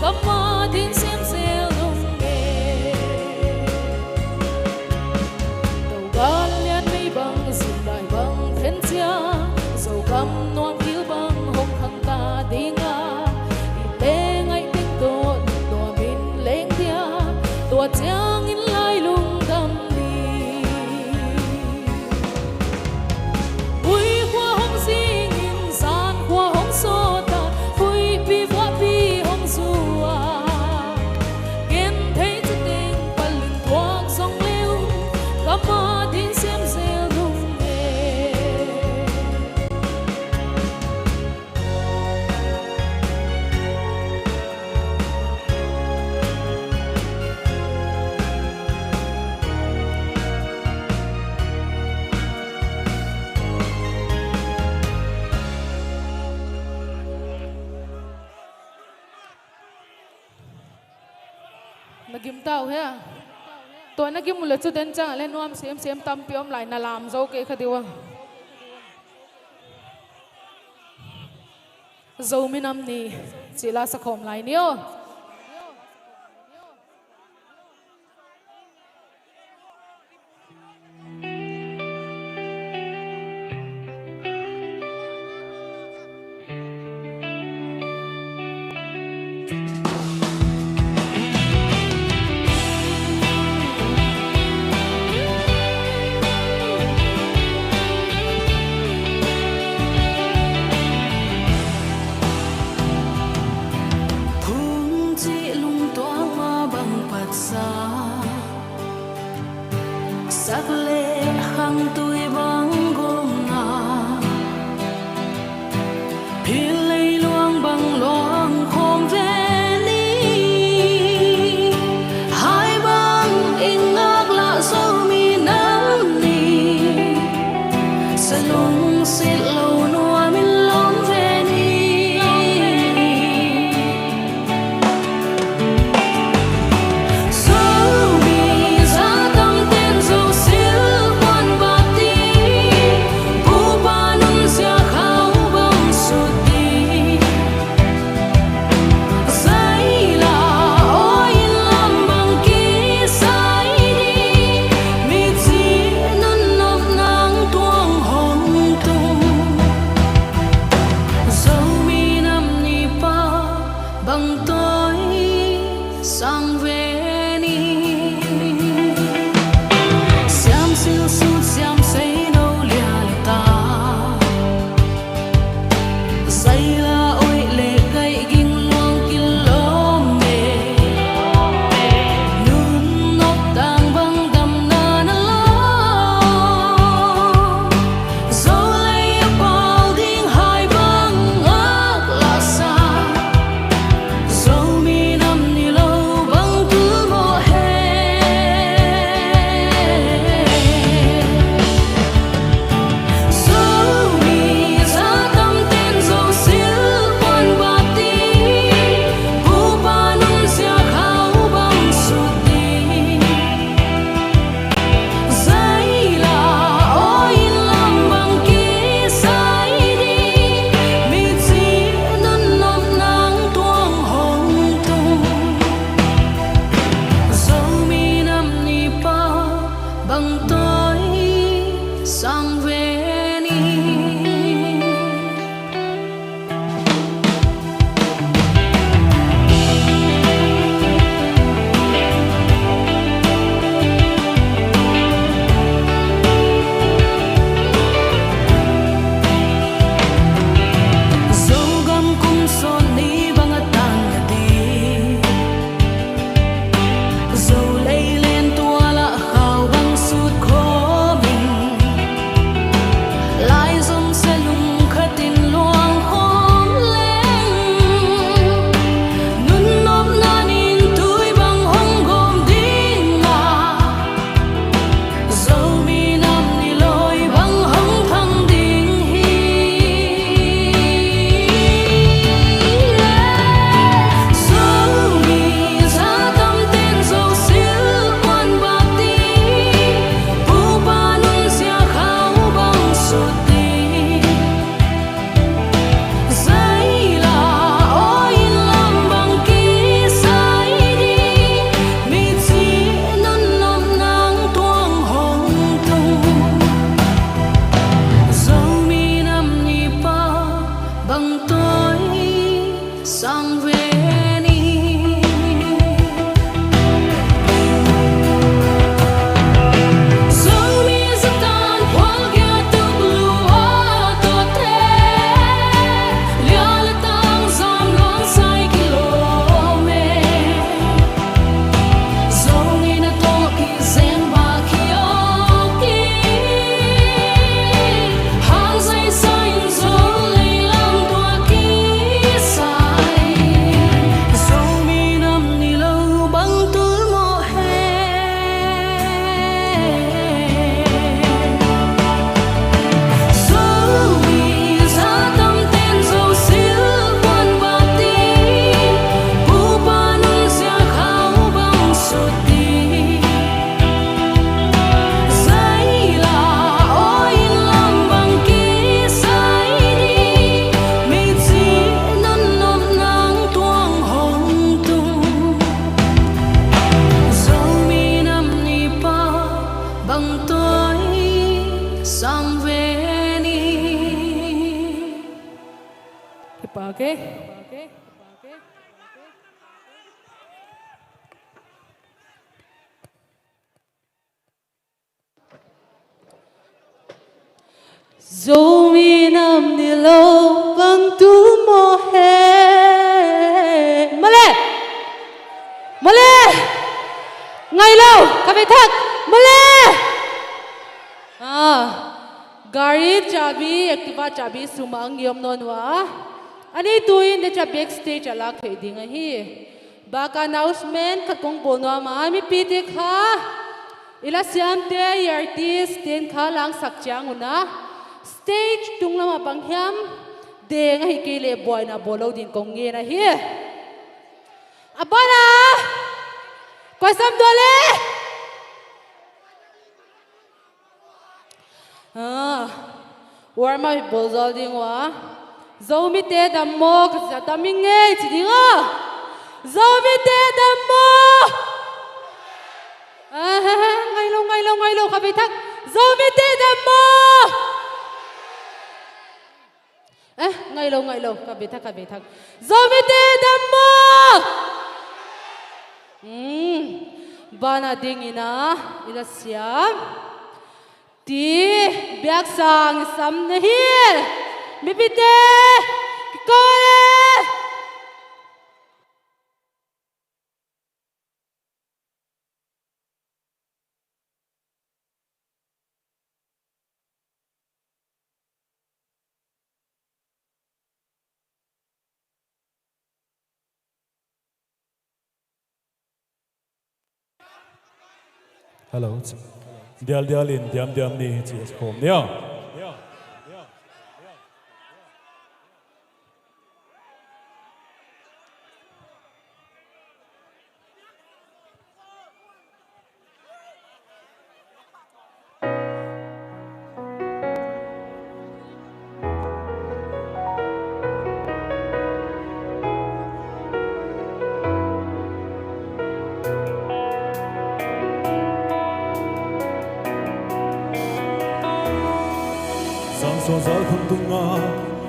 kam adingin sem zel nung e. Togal lian mei bang, zin dai bang then ciang, Zogam nuam kil bang hong khang ta ding a, i leng ngaih teng tawh nuam in leng dia, tua ciangin lai lungdam ni. Ui khua hong zingin zan khua hong sawt a, huihpi vuahpi hong zu a, genthei citeng palin thuak zong le uh, kam adingin sem zel nung e. Na gim ta uh hia? Tua na gim uh le cu den ciang a le nuam semsem tampi om lai, na lam zo kei kha dih uh a. Zo minam ni cih la sa khawm lai ni aw. Phung cih lungtuang mah bang patsa, sak le khangtui bang gawmna, philei luang bang luang khawm ve ni. Hai bang i ngaklah Zomi nam ni, sa lungsit lo nuam in lawm ve ni. Zomi za tamten Zo silhkuan bat ding, pupa nunzia khau bang sut ding, zaila aw in lam bang kisai ding, mi cih nunnom nang tuang hong tung. Okay. Zomi nam ni lo bang tu maw he. Male. Male. Ngai lo. Ka vei thak. Male. Ah. Gari chabi, Activa chabi suma ang yom non wa. Ani tu in de cha backstage a lak thei ding ahi. Baka announcement khat kong bawl nuam a, mipite kha, i la siamte, i artist ten kha langsak ciang un a, stage tung lamah bang hiam deng ahi kei leh buaina bawl lo din kong ngen ahi. A bana koi sam dua le. Ah, warm up bawl zaw ding uh a. Zomite dam maw, ka sia dam i ngei ci ding a. Zomite dam maw. Ah, ngai lo, ngai lo, ngai lo, ka vei thak. Zomite dam maw. Eh, ngai lo, ngai lo, ka vei thak, ka vei thak. Zomite dam maw. Hmm, bana ding in a, i la siam. Ti, biaksang i sam na hi. Mipite, kikole. Hello. Dial dial in diam diam ni ci a si khawm nia. Zan suah zal khum tungah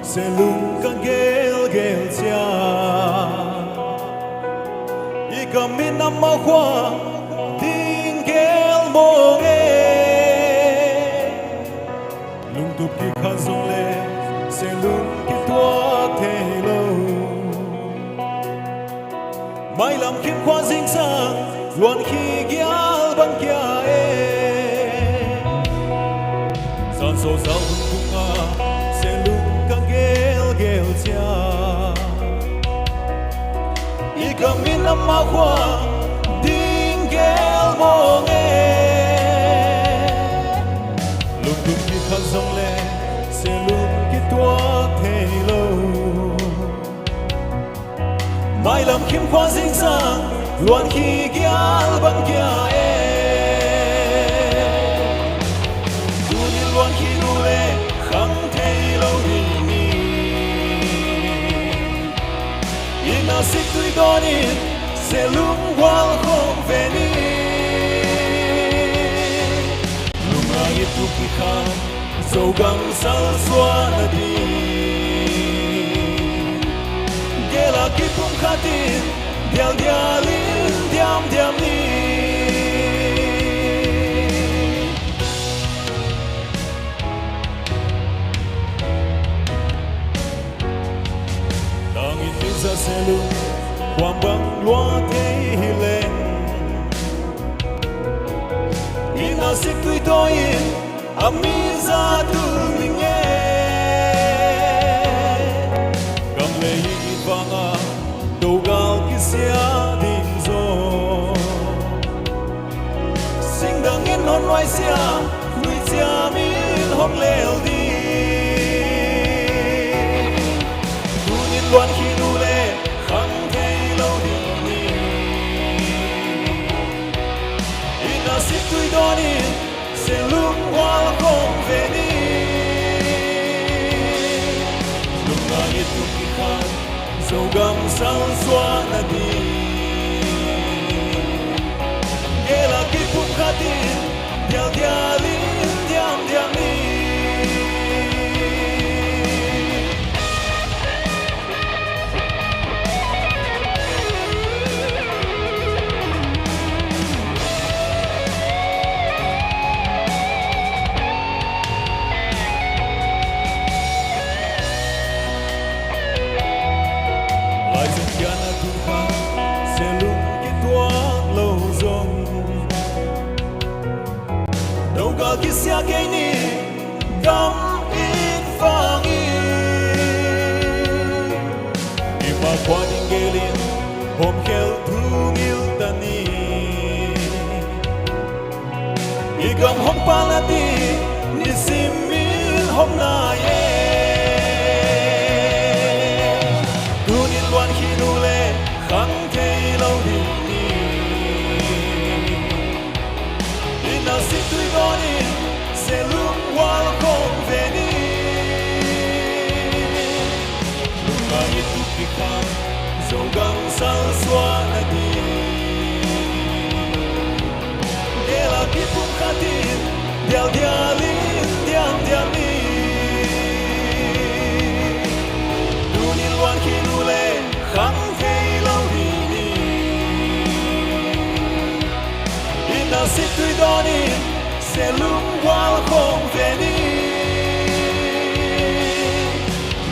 Selung ka gelgel ciang, i gam in amah khua ding gel mawng e. Lungtup kikhat zong le Selung kituak thei lo. Mailam khim khua zingsang luan khi gial bang kia e. Zan so zal hun kungah Selung ka gelgel ciang, i gam in amah khua ding gel mawng e. Lungtup kikhat zong le Selung kituak thei lo. Mailam khim khua zingsang luan khi gial bang kia e. Tuni luan khi nu le khang thei lo ding hi. I nasik tui dawn in Selung gual khawm ve ni. Lunglang i tup kikhat Zogam sal suahna ding, gel a kipumkhat in dialdial in diamdiam ni. Tangin mi za Selung kuam bang lua thei hi leng, i nasik tui tawi in a mi za tul ning e. Gam le i it vangah dogal kisia ding zaw, singdang in hon nuaisia, nuiciam in hong lel ding. Tunin luan khi nu le khang thei lo ding ni. I nasik tui dawn in Selung gual khawm ve ni. Lunglang i tup kikhat Zogam sal suahna ding, gel a kipumkhat in dialdial in diamdiam ni. Sia kei ni, kam in vang in. I mah khua ding gelin, hawmkhel thu ngil ta ni. I gam hong palna ding, nisim in hong nai e. Tunin luan khin uh leh, khang thei lo ding ni. I nasep tui dawnin, se lungwal khawng ve ni. Lungngai i tup i kham, Zogang salsuahna ding. Gel a kipumkhat in, dialdial in diamdiam ni. Tunin luan khin uh leh, khang thei lo ding ni. I nasep tui dawnin, se lungwal khawng ve ni.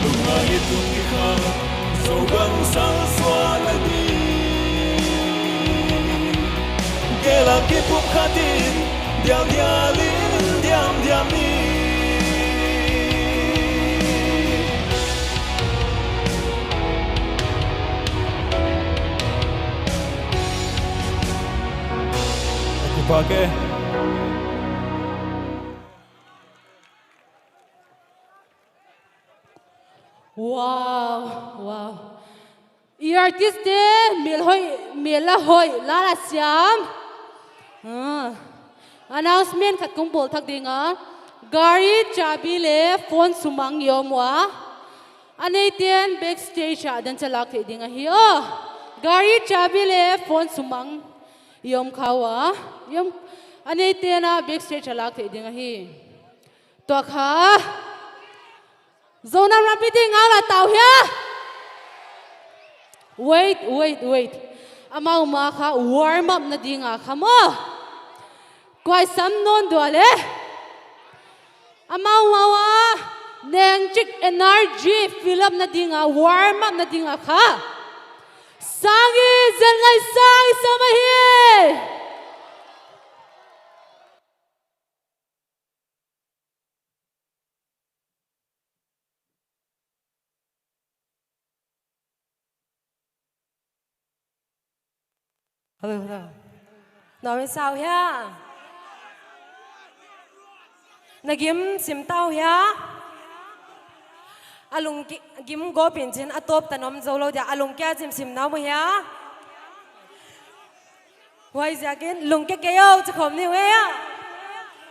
Lungngai i tup i kham, Zogang salsuahna ding. Gel a kipumkhat in, dialdial in diamdiam ni. Kipak e. Wow, wow. I artist te, mel hoih, mel a hoih, la la siam. Ah. Announcement khat kong bawl thak ding a. Gari chabi le phone sumang i om uh a. A neite'n backstage ah dan cha lak theih ding ahi aw. Gari chabi le phone sumang i om kha uh a. I om, a neite'n a backstage ah lak theih ding ahi. Tua kha. Zo nam rampi ding ngau la tau hia? Wait, wait, wait. Amau ma kha warm up na ding a kha maw. Kuai sam nawn dua le. Amau ma wa neng cik energy fill up na ding a, warm up na ding a kha. Sang i zen lai sang i sam ahi. Hello, hello. Nuam in sa uh hia? Na gim sim ta uh hia? A lung ki-, gim gawp in cin a tawp ta nuam zo lo dia. A lung kia sim sim na uh hia? Huai ziakin lungkia kei o ci khawm ni uh e.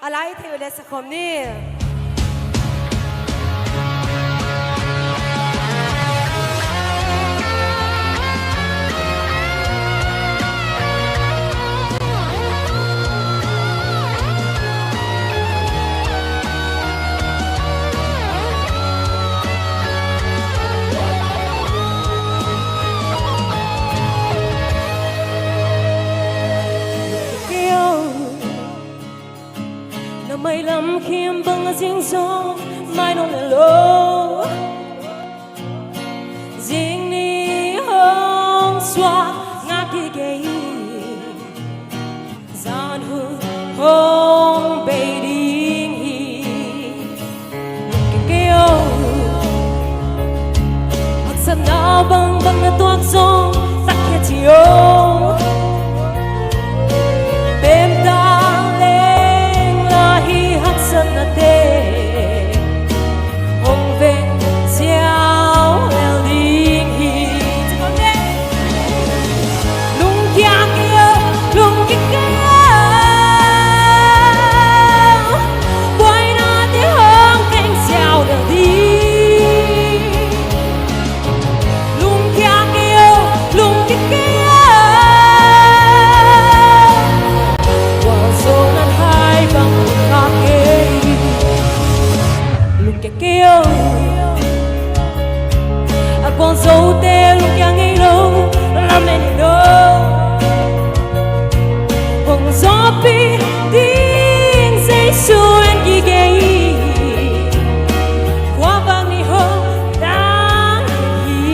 A lai thei uh leh sa khawm ni. Na mailam khim bang a zing zong mai nong le lo. Zing ni hong suak ngak kei. Zan hun hong bei ding hi. Lungkia kei o. Haksatna bangbang na tuak zong takkhia ci o. Pemta leng la hi haksatnate hong veng ziau lel ding hi. Lungkia kei o, lungkia kei o. Buainate hong veng ziau lel ding. Lungkia kei o, lungkia kei o. Gualzo nan hai bang lungkia kei. Lungkia kei o. A gualzote lungkia ngei lo, lamen hi lo. Hong zawhpih ding Jesu en gige hi. Kua bang ni hong dang hi.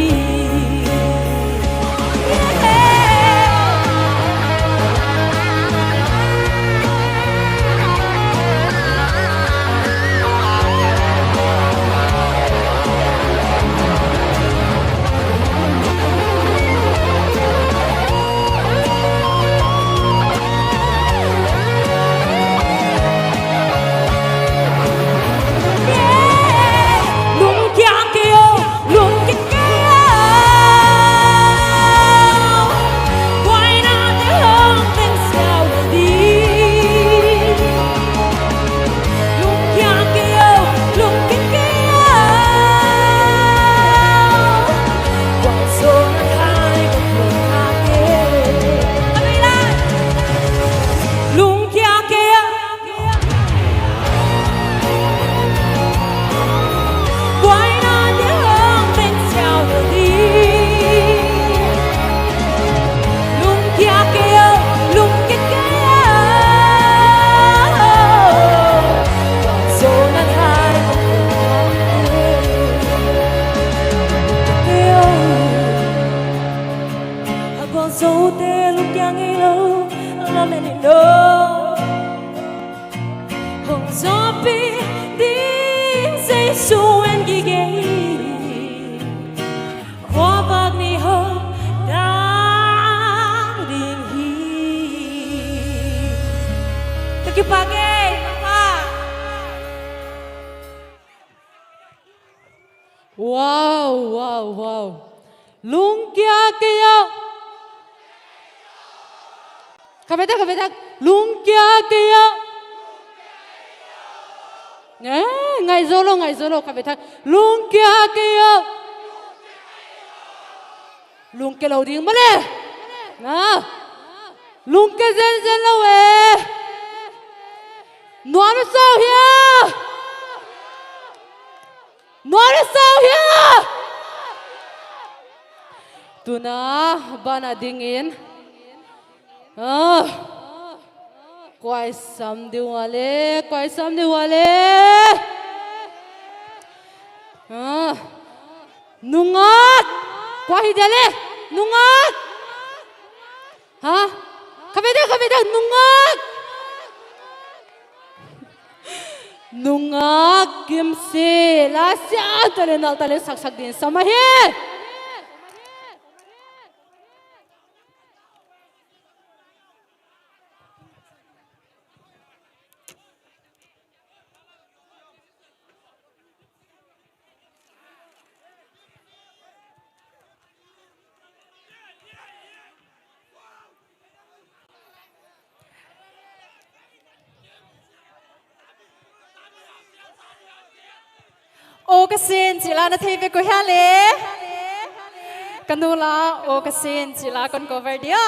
Wow, wow, wow. Lungkia kei ah. Khavetak, khavetak. Lungkia kei ah. Eh, ngaih zo lo, ngaih zo lo, khavetak. Lungkia kei ah. Lungkia lo ding male. Na. Lungkia zenzen lo eh. Nuam a sau hia. Nuam a sau hia. Tuna bana dingin. Ah. Kua i sam ding ua le, kua i sam ding ua le. Ah. Nungak. Kua hi dia le. Nungak. Ha? Khavetak, khavetak, nungak. Nungak, kimsi, la sia, talen, nal talen, saksak din, sama hi. Aw ka sin cih la na thei ve ko hia le. Ka nu la aw ka sin cih la kon cover dia.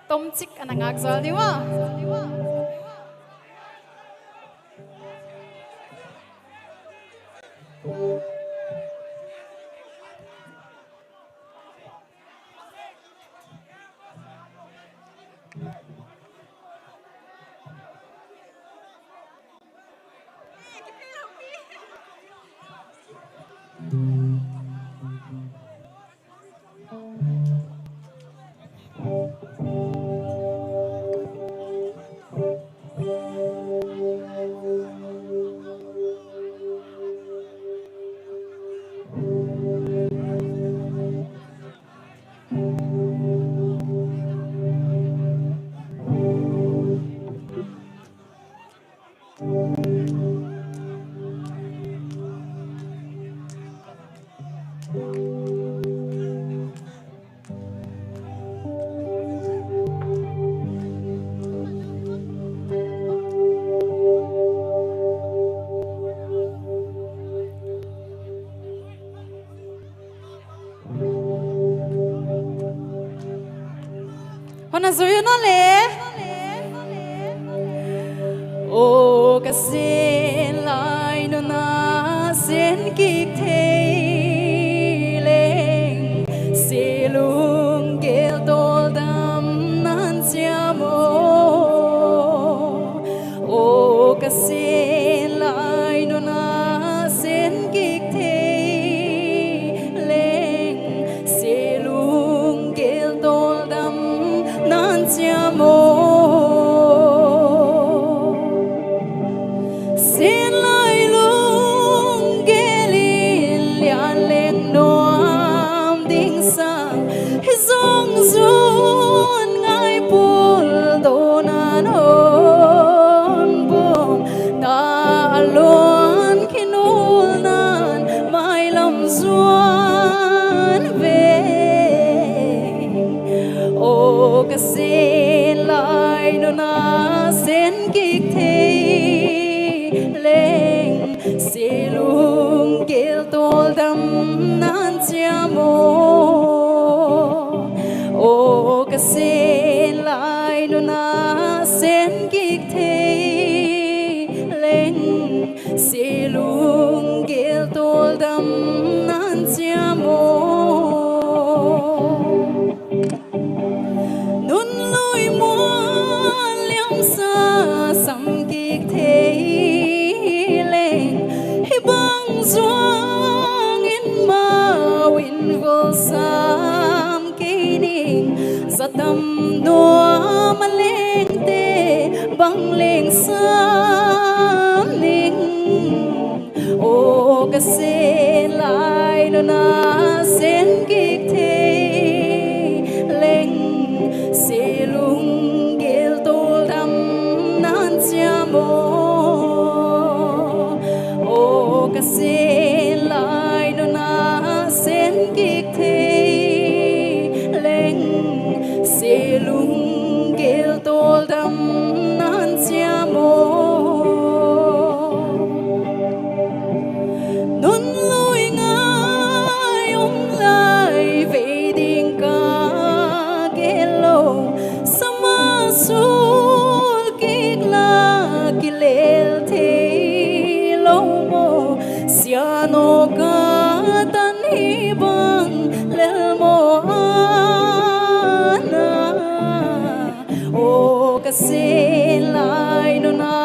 Tomcik a na ngak zual ding uh a. Hona zui un aw le. Aw ka sin lai nunah sin kik thei leng, si lunggil tawldam nan ciam aw. Aw ka sin lai nunah sin kik thei leng, si lunggil tawldam nan ciam aw. Sin lai lunggil in lian leng nuam ding sang, hi zong zuan ngai pul do nan hong bawm, ta a luan khinul nan mailam zuan ve. Aw ka sin lai nunah sin kik thei leng, si lunggil tawldam nan ciam aw. Aw ka sin lai nunah sin kik thei leng, si lunggil tawldam nan ciam aw. Nun lui mual liang Leng sam ning, aw ka sen lai nuna sen kik thei leng, se lunggel tawldam nan ciam aw. Aw ka sen lai nuna sen kik thei leng, se lunggel tawldam nan ciam aw. Nun lui ngai om lai vei ding ka gel lo, sama sul kik la kilel thei lo maw? Sian aw ka tan hi bang lel maw a na? Aw ka sen lai nuna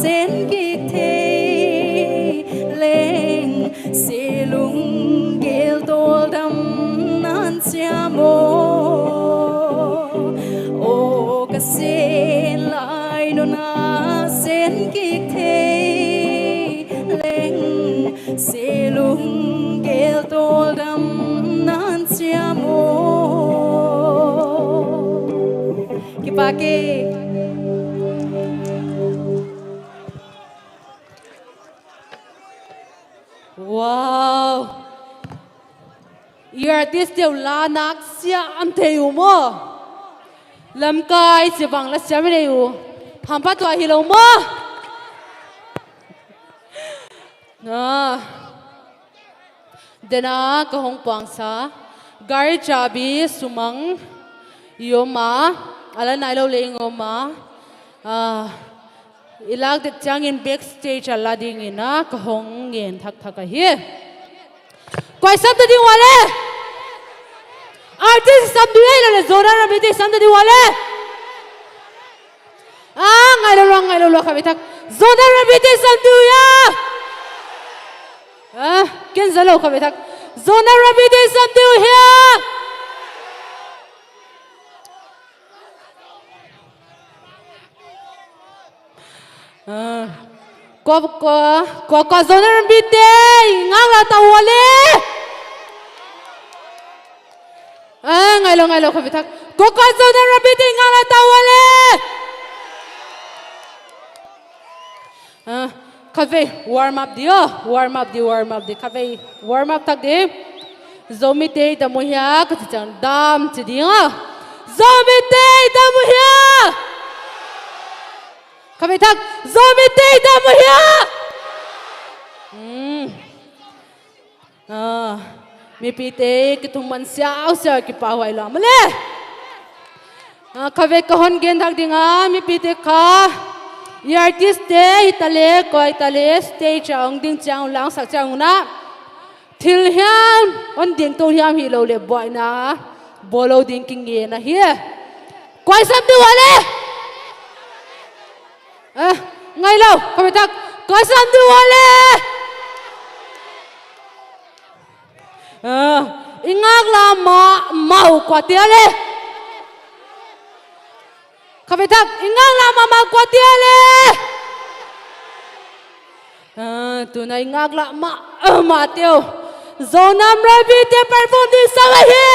sen kik thei leng, se lunggel tawldam nan ciam aw. Aw ka sen lai nuna sen kik thei leng, se lunggel tawldam nan ciam aw. Kipak e. Wow. I artist te uh la nak siam thei uh maw? Lamkai ci bang la siam i nei uh. Hampha tua hi lo maw? Ah. Dena ka hong puangsa gari cabi sumang i om a, a la nai lo leng om a, ah, i lak det ciangin backstage a la dingin a ka hong ngen thakthak ahi. Kua i sam ta ding uh a le? Artist i sam ding uh a, hi lo le Zona Rabbit i sam ta ding uh a le? Ah, ngai lo lua, ngai lo lua, kha vei thak. Zona Rabbit i sam ding uh hia? Ah, ken za lo, kha vei thak. Zona Rabbit i sam ding uh hia? Ah. Kua, kua, kua, kua Zona Rabbit te i ngak la ta uh a le? Ah, ngai lo, ngai lo, kha vei thak. Kua, kua Zona Rabbit te i ngak la ta uh a le? Ah, kha vei warm up di aw, warm up di, warm up di, kha vei warm up thak di. Zomite i dam uh hia ka ci ciang dam ci ding aw. Zomite i dam uh hia? Kha vei thak. Zomite i dam uh hia? Hmm. Ah, mipite kithum man siausiau, kipahhuai lua mah le. Ah, kha vei ka hon gen thak ding a, mipite kha, i artist te hi ta le, koi ta le, stage a hong ding ciang, langsak ciang un a, thil hiam hon ding to hiam hi lo le buaina bawl lo ding kingen ahi. Kua i sam ding uh a le? Eh, ngai lo, kha vei thak. Kua i sam ding uh a le? Ah, i ngak la mahmah uh kua te a le? Kha vei thak, i ngak la mahmah uh kua te a le? Ah, tuna i ngak la mahmah te uh. Zona Rabbit te perform ding sam ahi.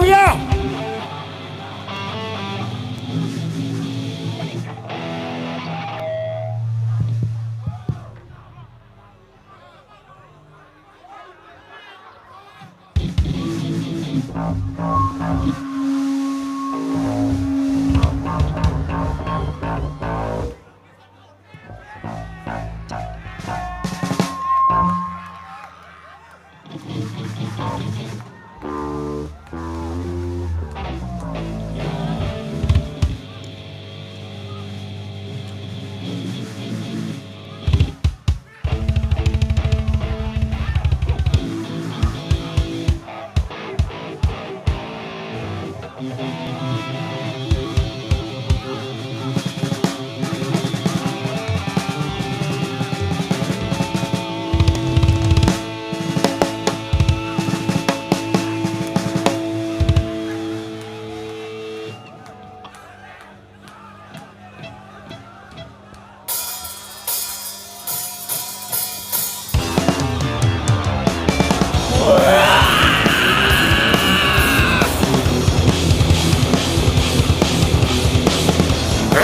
Hallelujah!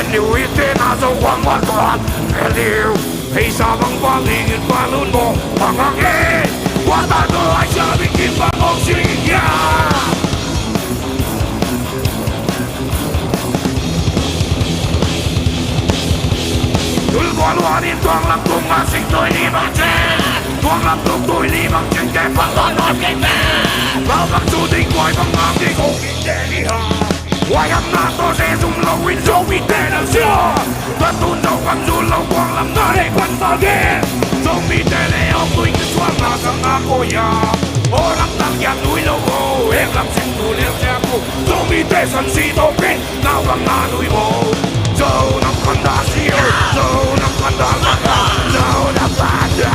Anyway, te na zo kwang wan tuan. Anyway, hei sa bang bang ingin balun mo. Bang bang eh. Wata to ai sa bikin bang ong sing ya. Tul gua luanin tuang lam tung a sing toi ni bang cen. Tuang lam tung toi ni bang cen ke bang lon non ke ke. Bang bang su ding wai bang bang ding ong ding de ni ha. Wai am na to se zum lo win zo mi te na sia. Tua tun zo kam zu lo kuang lam na hei pan ta ge. Zo mi te le ong tui ke suang na sang na ko ya. O lam tang yang nui lo o. Ek lam sing tu liang sia ku. Zo mi te san si to pen. Nau bang na nui bo. Zo nam kan da si o. Zo nam kan da kan da. Zo nam kan da.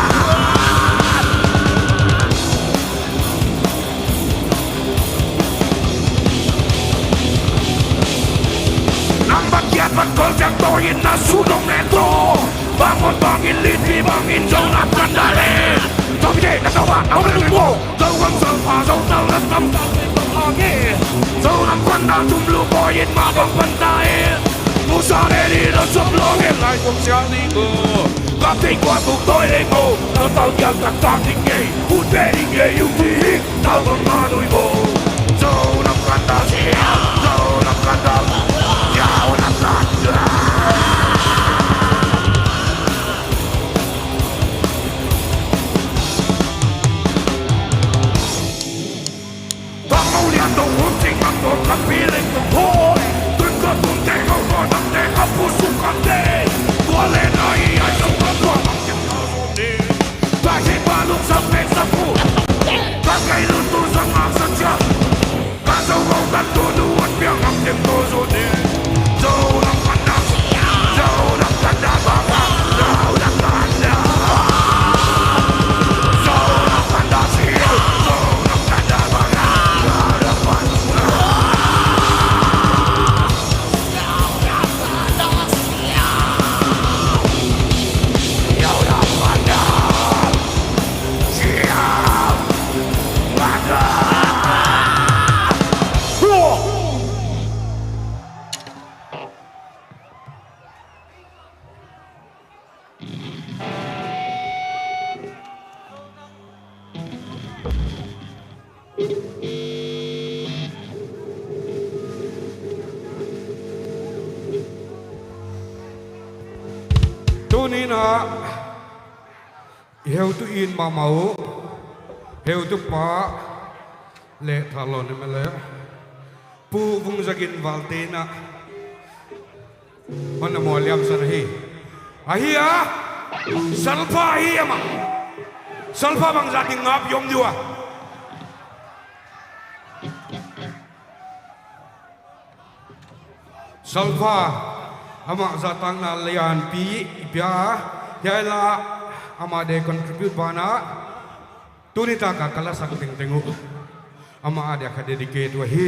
Nam bang kiat bang kol siang to in na su dong ne to. Bang on bang in lit mi bang in zo nam kan da le. Zo mi te na to bang au na nui bo. Zo bang zo pa zo tau nam nam. Zo nam kan da tum lu boy in ma bang kan da e. Musa ne ni da sop lo ngen lai kong sia ni ko. Kap tei kua tuk toi le ko. Tau tau kiang tak tak ni nge. Ut be ni nge yu ti hik. Tau bang ma nui bo. Zo nam kan da sia. Zo nam kan da. Zo nam kan da. Bang mau lian dong hun sing bang dong kan pi leng dong hoi. Tun ka tun te kau ko dang te ka pu sung kan te. Tua le na i ai sung kan tua bang kem na so te. Tua he ba luk sa pe sa pu. Ka kai lun tu sa ngak sa chia. Ka zo kau kan tu du wan piang am kem to so te. Zo lam kan da. Zo lam kan da ba ba. Zo lam kan da. Tuni-in ah i heutu in mahmah uh, heutu pa le thalon em le Pu Vung Za Gin Valte in ah hon a mual liam san ahi. Ahi a, salpha ahi amah. Salpha bangzah ding ngap i om ding uh a. Salpha amah zahtakna lianpi i pia a, hiai la amah de contribute banah tuni taka ka lasak tengteng uh amah a dia ka dedicate uh ahi.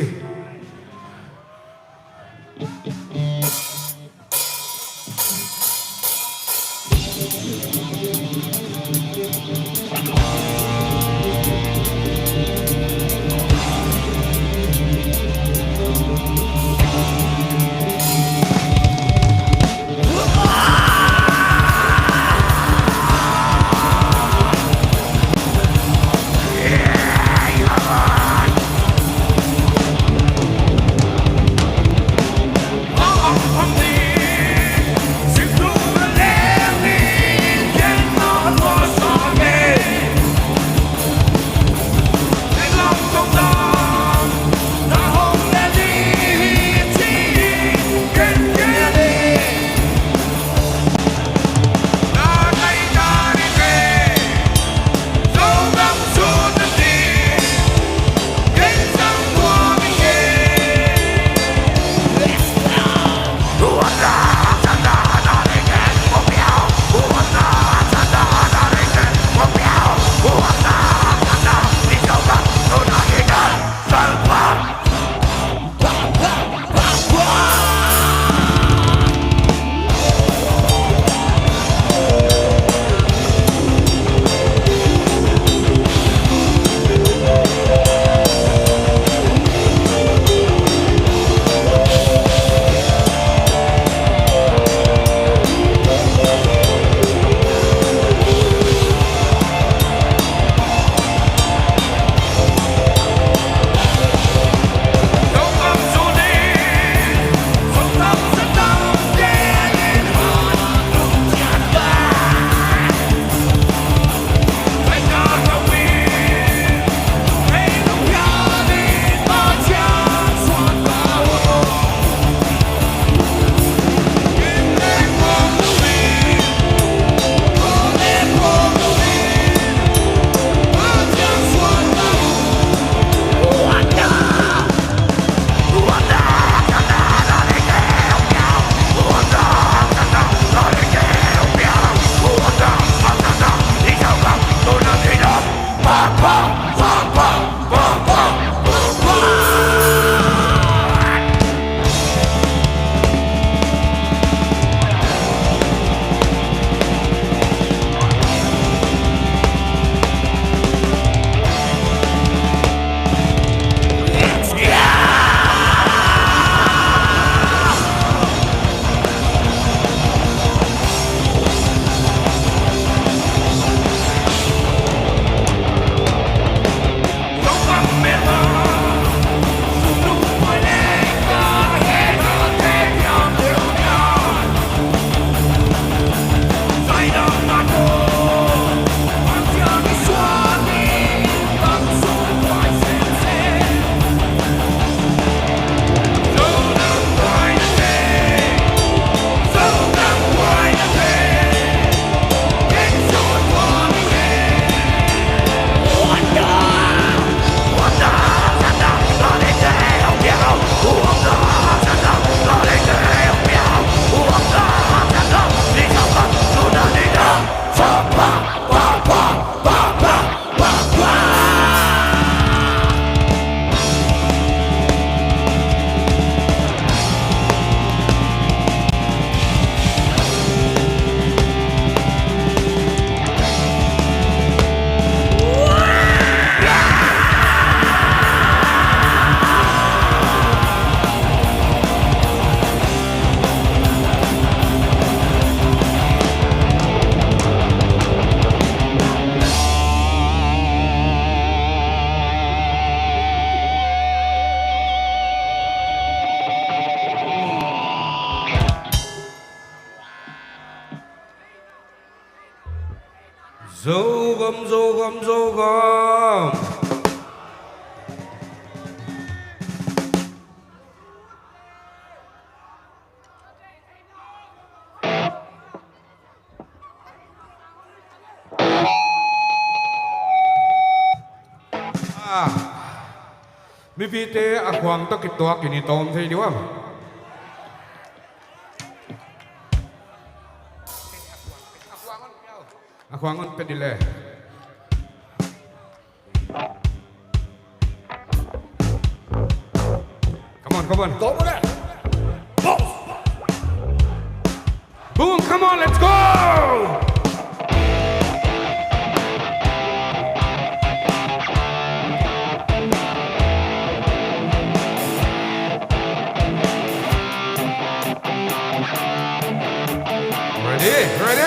Zogam, Zogam, Zogam. Ah. Mipite a khuang tawh kituakin i tawm thei ding uh am? A khuang hong pia dih le. Come on, come on. Come on, eh. Bounce. Boom, come on, let's go! Ready, ready.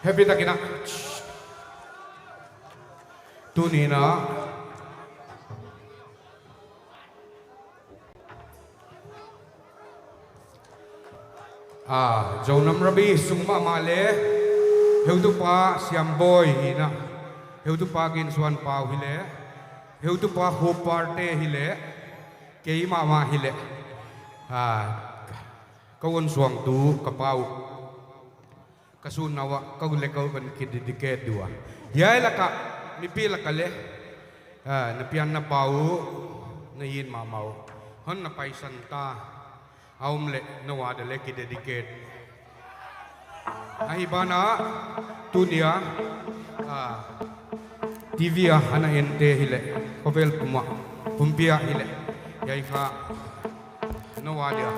Happy takin ah. Tuni-in ah, ah, Zonam Rabi sung mahmah le heutupa Siam Bawi hi-in ah, heutupa Gin Suan Pau hi leh, heutupa Huparte hi leh, kei mahmah hi leh, ah, ka hun suangtu ka pa uh, ka sunnau ah ka u le ka u van kidedicate ding uh a. Hiai lakah, mipi lakah le, ah, na pianna pa uh, na it mahmah uh, hon na paisan ta a om leh, na uat a le kidedicate. Ahi banah, tuni-a, ah, TV ah ana ente hi leh, khovel pum ah, pumpi ah hi leh, hiai kha na uat a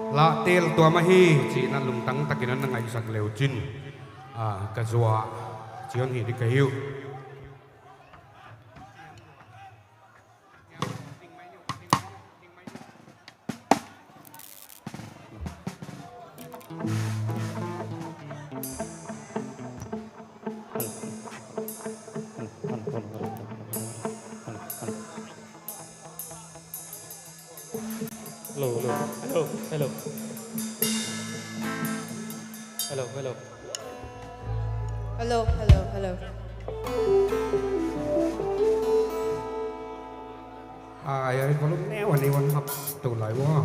lah teltuam ahi ci-in ah lungtang takin ah na ngaihsak le uh cin, ah, ka zuau ci-in hih ding ka hi uh. Hello, hello, hello, hello. Hello, hello. Hello, hello, hello. Ai, ai, volume neu a nei wan hap to lai ua.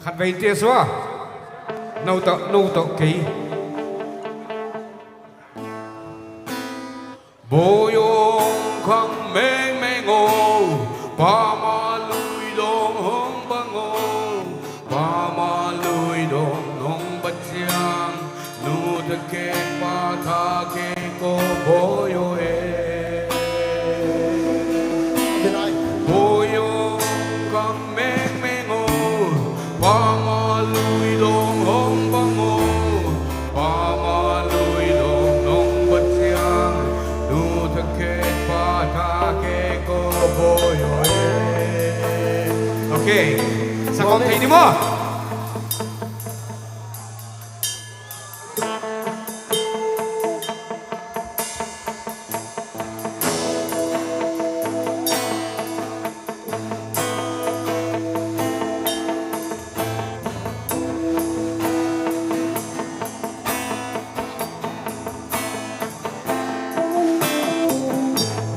Khatvei test ua. No tawh, no tawh kei. Bawi aw, hong khang mengmeng aw, Pa ma lui dawng hong bang aw, Pa ma lui dawng hong bang ciang, nu tha kek pa tha kek aw Bawi aw e. Bawi aw, hong khang mengmeng aw, Pa ma lui dawng hong bang aw, Pa ma lui dawng hong bang ciang, nu tha kek pa tha kek aw Bawi aw e. Okay. Sa kawm thei ni maw?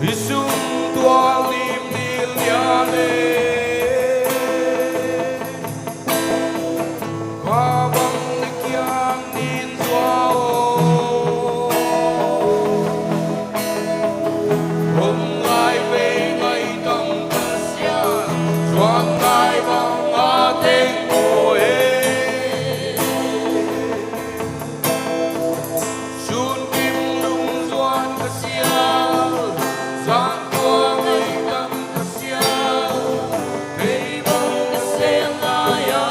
I sung tual lim nil lian e. Kha bang na kiang nin zuau. Hong ngai vei ngai tam ka sia, suang ngai bang a teng ko e. Sun kim lung zuan ka sia, zan tua ngai tam ka sia, hei bang ka seng ngai a.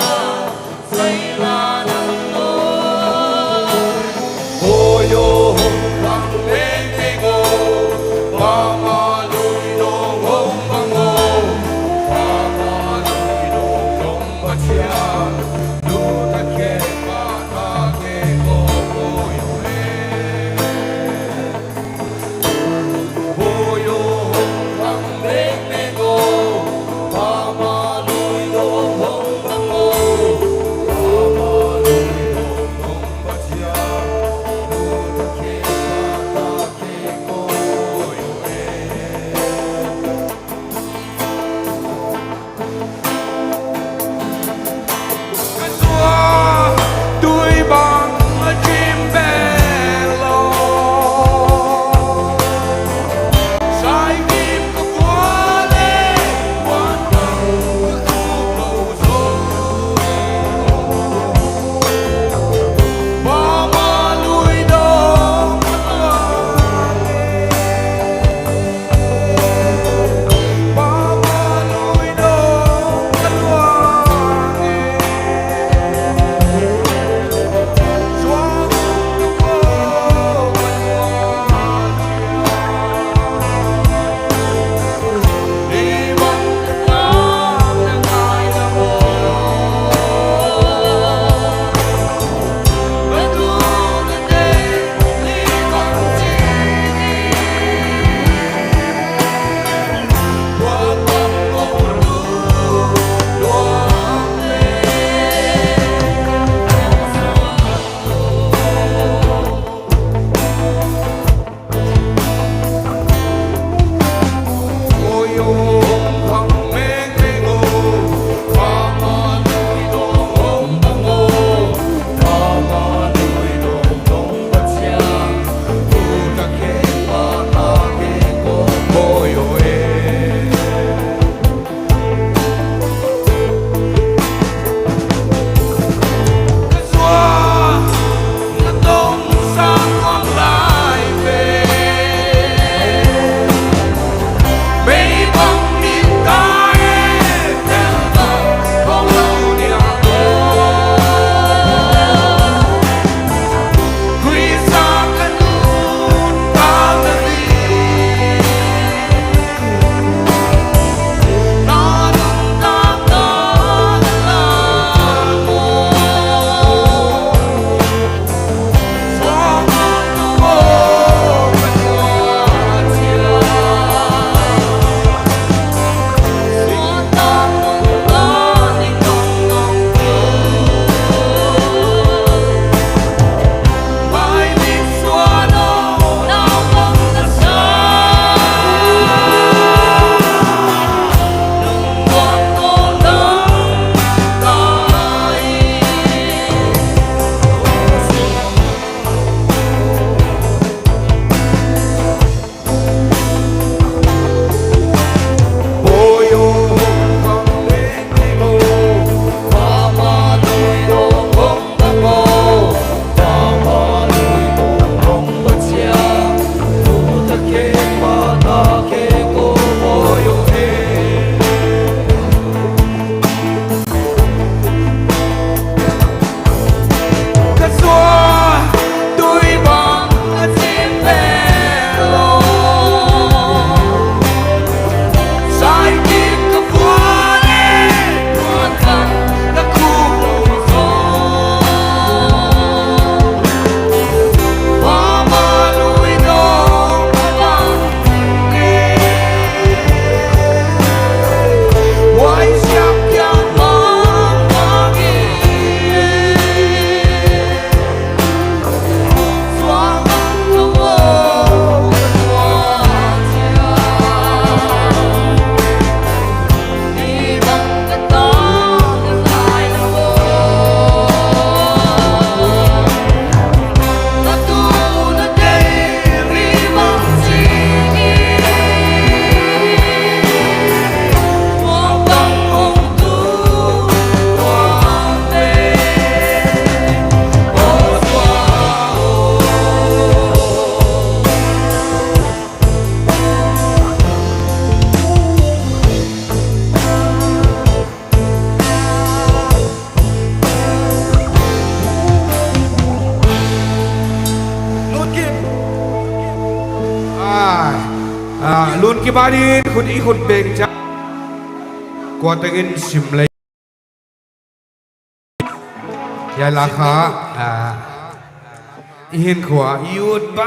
Tun kibanin khut i khut beng ciang kua tengin sim lei. Hiai la kha, ah, i hinkhua i ut ba.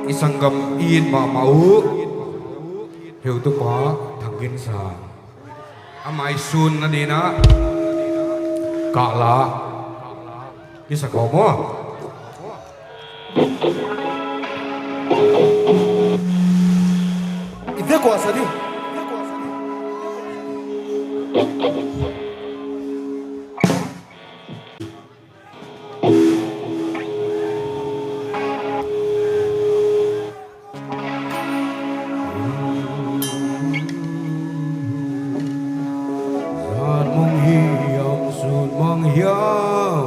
I sanggam i it mahmah uh, heutupa Thang Gin Sang. A mai sun na dinah kahla i sa khawm aw. I vekua sa ding. Zan mong hiam, sun mong hiam.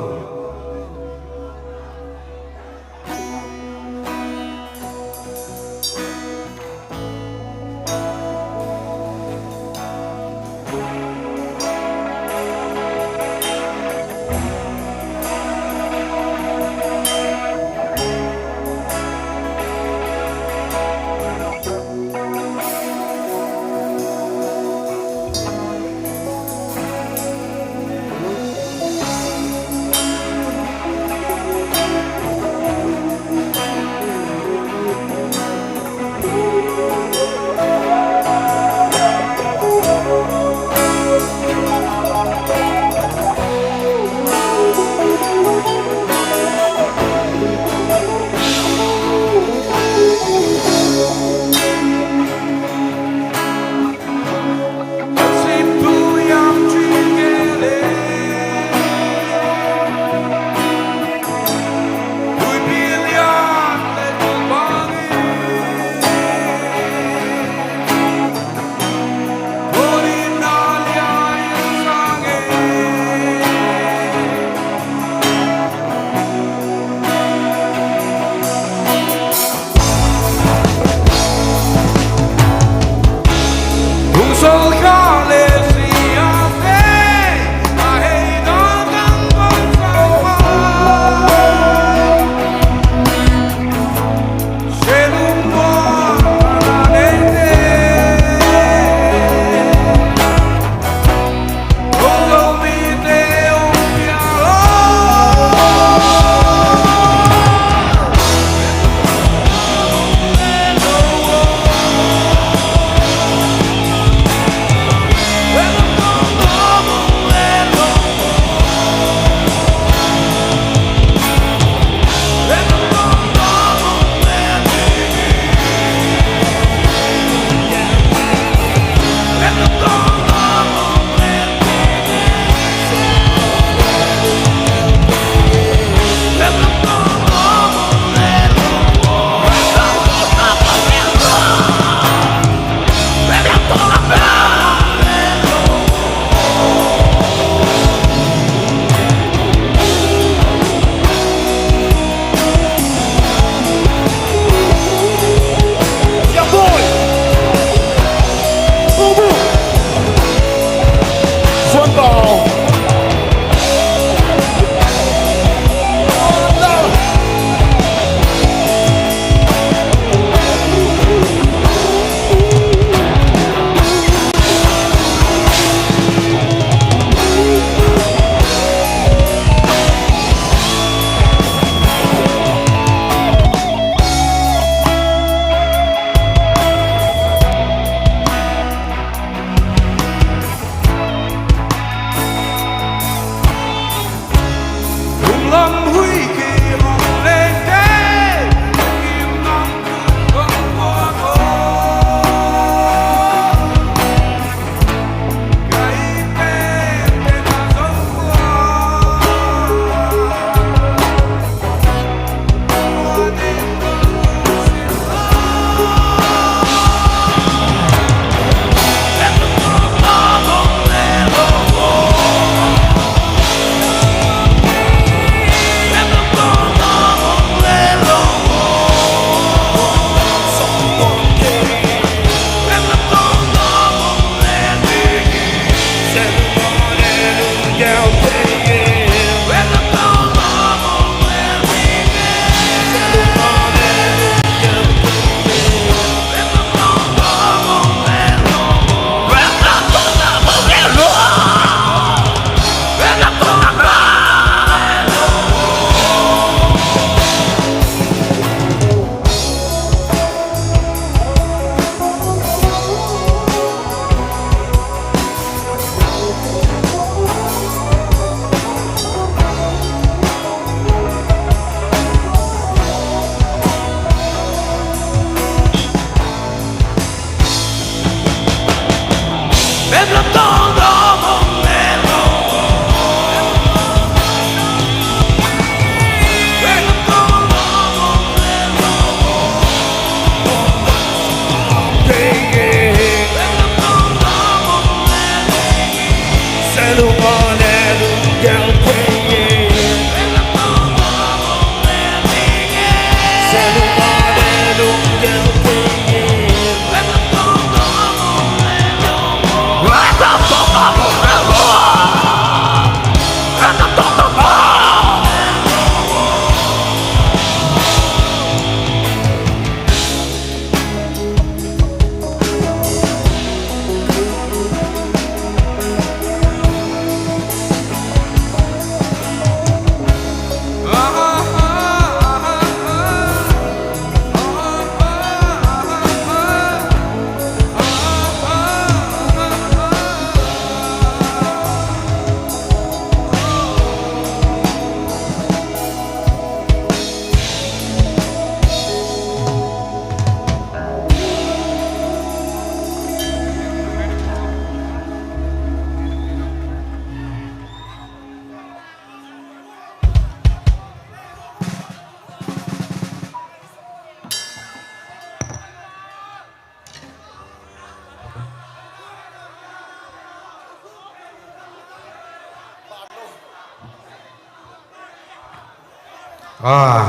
Ah.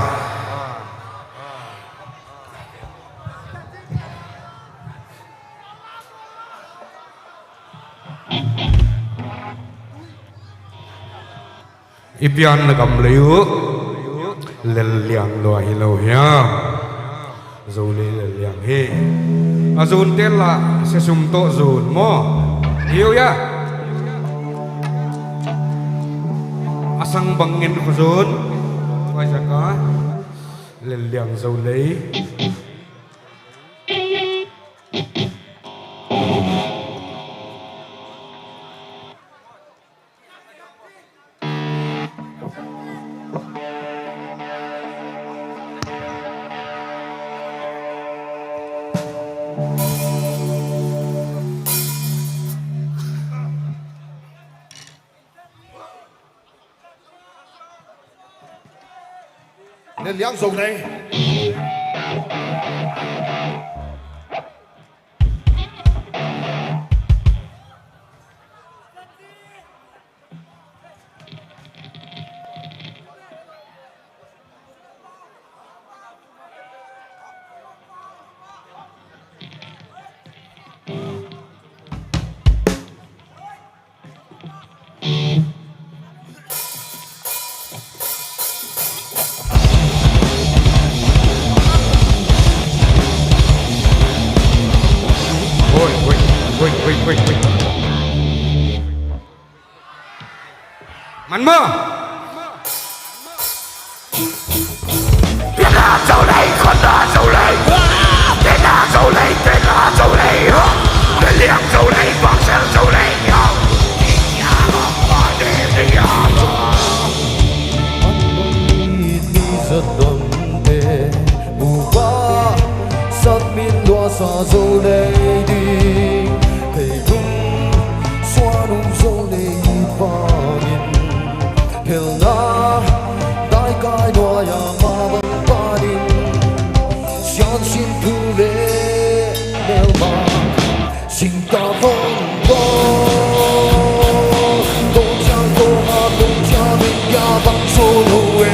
I pianna gam lei uh lel liang lua hi lo hiam? Zo lei lel liang hi. A zun tel lah siasum tawh zun maw? Hi uh ya. A sang bang ngen kho zun. Vai zaka. Lel liang zo lei. Lel liang zo lei. Oi, oi, oi. Man maw. Tena zo lei, kona zo lei. Tena zo lei, tena zo lei. Liang zo lei, bangsel zo lei. Bupa sat min luasa zo lei ding. Thei tung suan um zo lei bangin. Phelna daikai nuai-a mah bang panin, siansin thu le melmah singtang hong bawl. Kong ciang kong a kong ciang in ya bang zo lo e.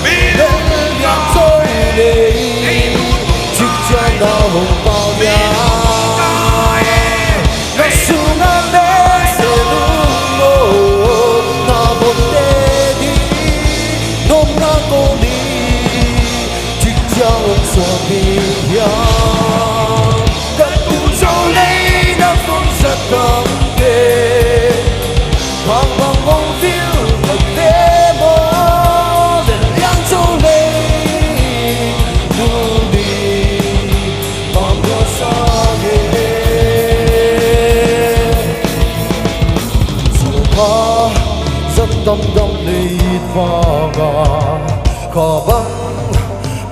Mi lel liang zo lei, cik ciang na hong pau liang. Na sungah leh se lungmawh na bawlte ding nopna kong ni, cik ciang hong suak ding hiam? Ka tung zo lei na phone zat bangte, bang bang hong vil bangte maw, lel liang zo lei, dul ding bang lua sa ngei. Sungha zat damdam lei it vanga, kha bang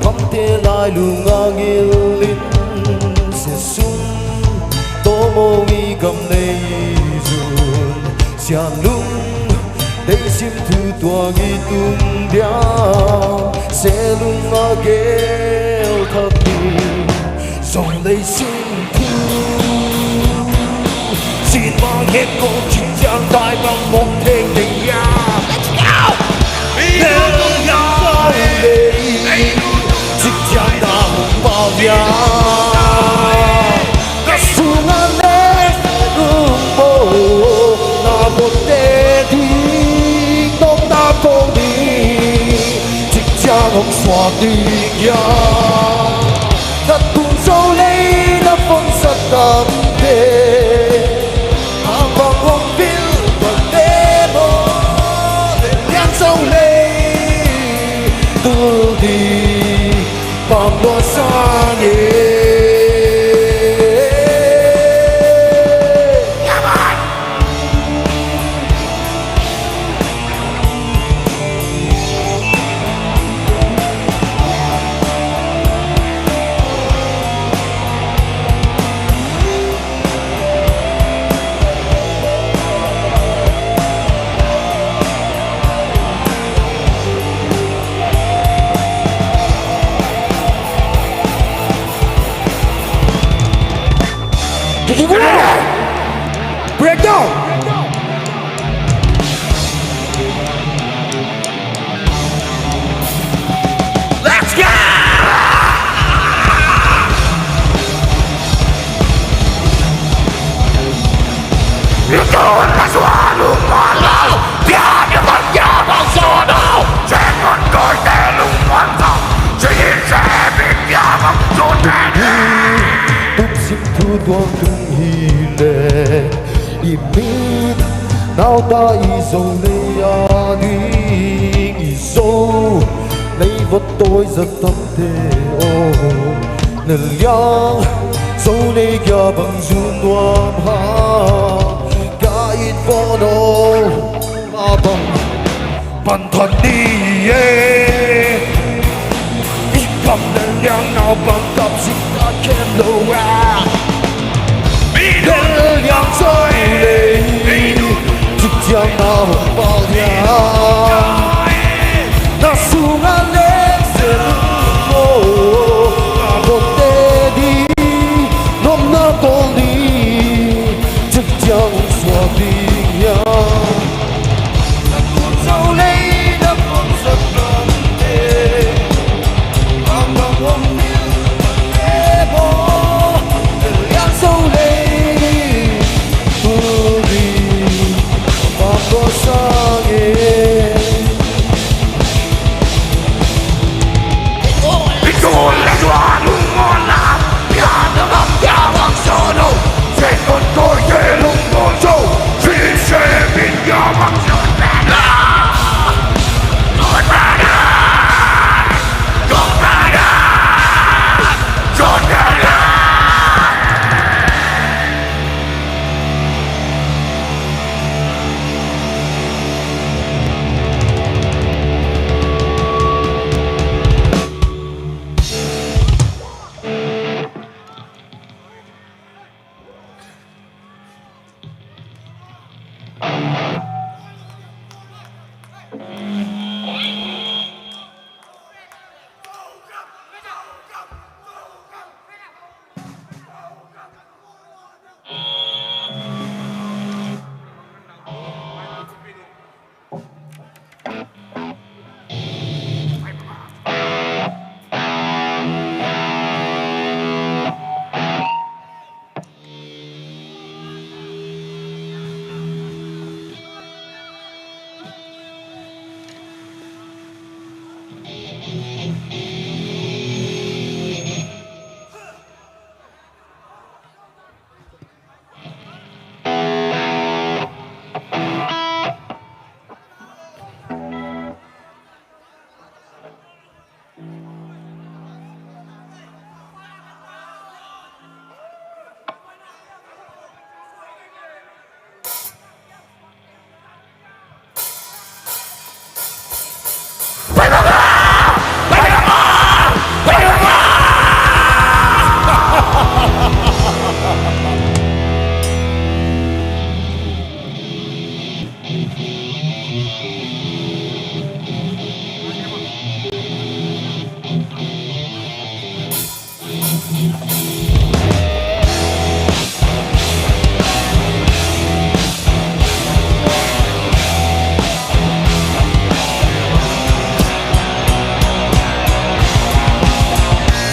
pamte lailunga ngilin, siasum tawmong i gam lei zun, sianlung deisim thu tuang i tum diam, selung a gel thak ding. Zong lei sin thu sin mang het ko, cik ciang dai bang mong theng ding ya. Let's go! Lel liang zo lei, cik ciang na hong pau liang. Ka sungah leh lungmawh na bawlte ding nopna kong ni, cik ciang hong suak ding ya. Ka tung zo lei na phone zat damte, bang bang hong vil bangte maw, lel liang zo lei, dul ding bang lua sa ngei. Breakdown. Tup sim thu tuang tung hi leh i mit nau ta i Zo lei a ding i Zo lei va tawi zat tamte aw. Na liang Zo lei kia bang zu nuam ha, ka it vawn aw. A bang pan than ni e. I kam na liang nau bang kap sik ta khem lo a. Mi na liang Zo lei, cik ciang na hong pau liang. Na sung a lek zel lo, na botte di, nom na kol di, cik ciang suak ding hiam?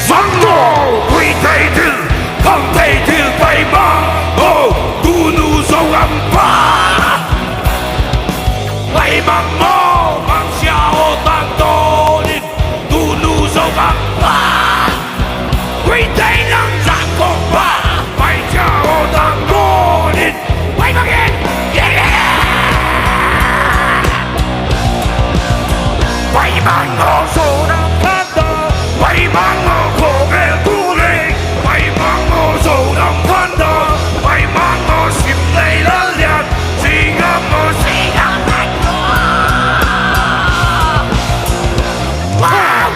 Vang maw, ui thei thil, kham thei thil, pai mang maw, tunu Zogam pa. Pai mang maw, mang sia aw tangtawn in, tunu Zogam pa. Ui thei nang zak kong pa, pai sia aw tangtawn in. Pai mang in, yeah, yeah. Pai mang aw Zogam pa. Pai mang aw khawvel tulei, pai mang aw Zogam Panda, pai mang aw Simlei Lalian, Zogam aw Zogam Panda. Wow!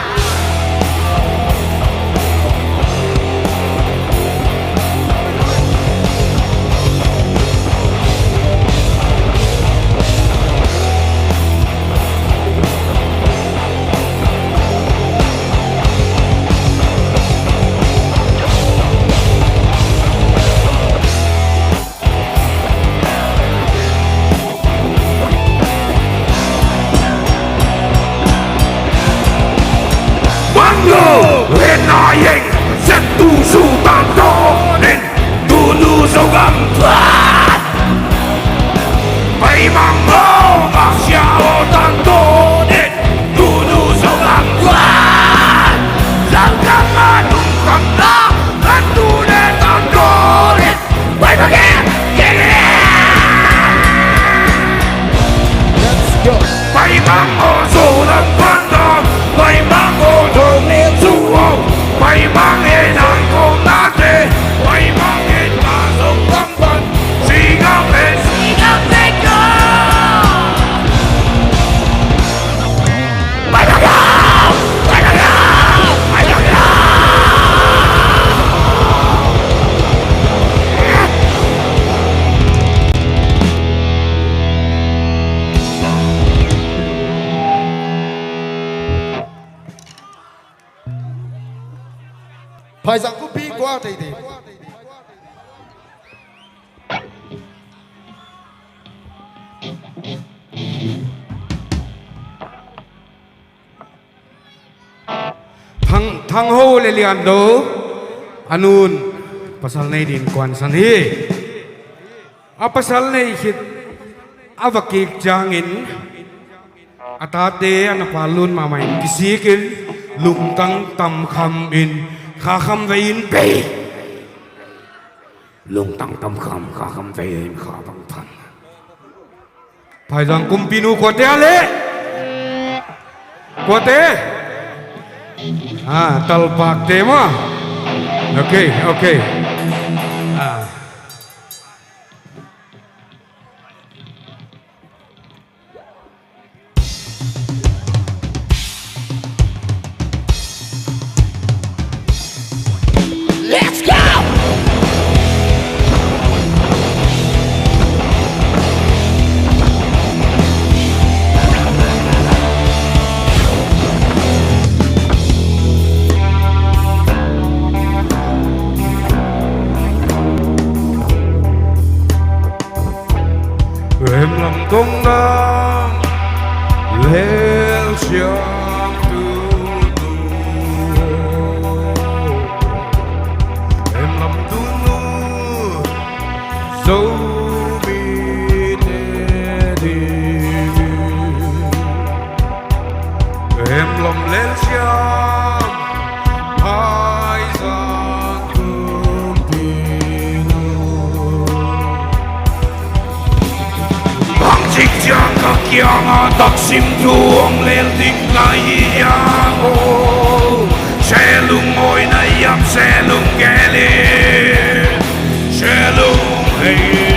Bang lo, when I ain't set to shoot and down in, tunu Zogam pa. Pai mang o, ngaksia o, tangtawnin, tunu so bang kuan, langkang a tungkang na, kan tune tangtawnin, pai mang e, kene. Let's go. Pai mang o, so lam pan dong, pai mang o, dong ni su o, pai mang e, nang kong na te, pai mang e, na song bang. Phaizang kumpi kua teitei. Thang, Thang Ho le Lian Do, a nun pasal nei din kuansan hi. A pasal nei khit a va kik ciangin a tate a na pa lun mahmah in kisikin lungtang tamkham in kha kham vei in bei. Lungtang tamkham, kha kham vei in kha bang tham. Phaizang kumpinu kuate a le? Kuate? Ah, talpakte maw? Okay, okay. Ah. Let's go! Em lam tong dang lel siam tu nu. Em lam tu nu Zomi te ding. Em lam lel siam Phaizang kumpi nu. Bangcik ciang ka kiangah taksim thu hong lel ding ka hi hiam aw? Selung awi na hiam, selung gelin, selung hei.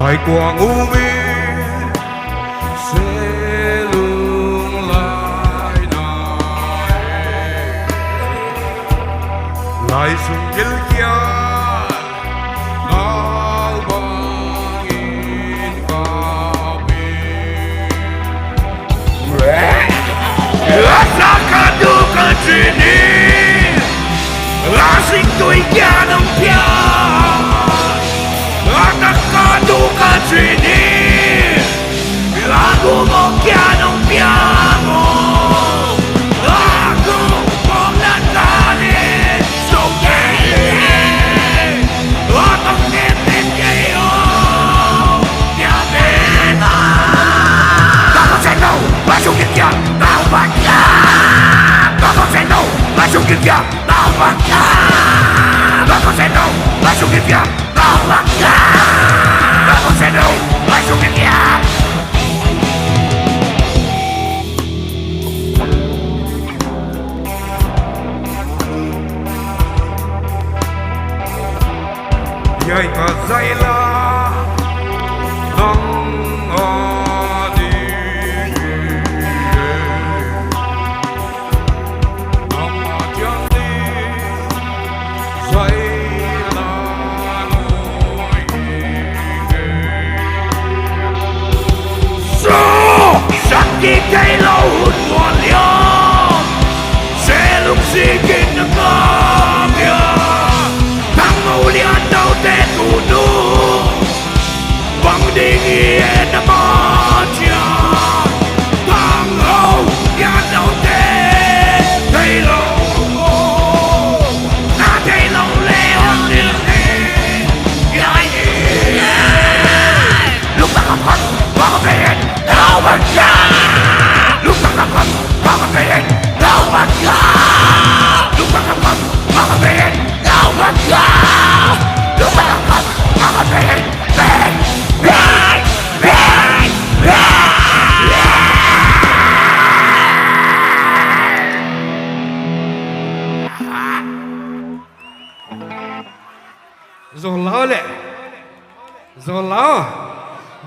Lai kuang um in selung lai na e, lai sung kilkial ngal bangin kap in. Rasa ka du ka cini, rasing tui kian ang pian. Rasa ka du ka cini, lagu mo kian ang pian mo. Lagu mo na tani, so kei. Yai ka zai la nang a ding e. Nang a diang ding zai la nang a ding e. So, sakhi thei lo hun muan liam, selung sikin na kam ia. Thang Ho Lian Do te tunu, bang ding hi e na ma.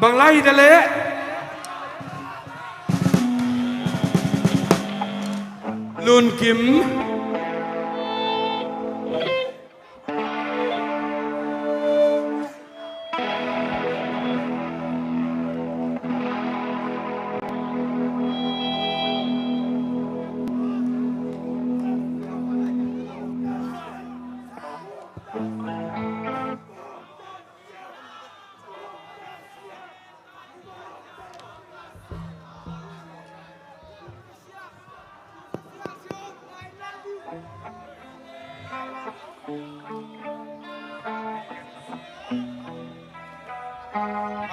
Bang lai hi ta leh. Lun Kim.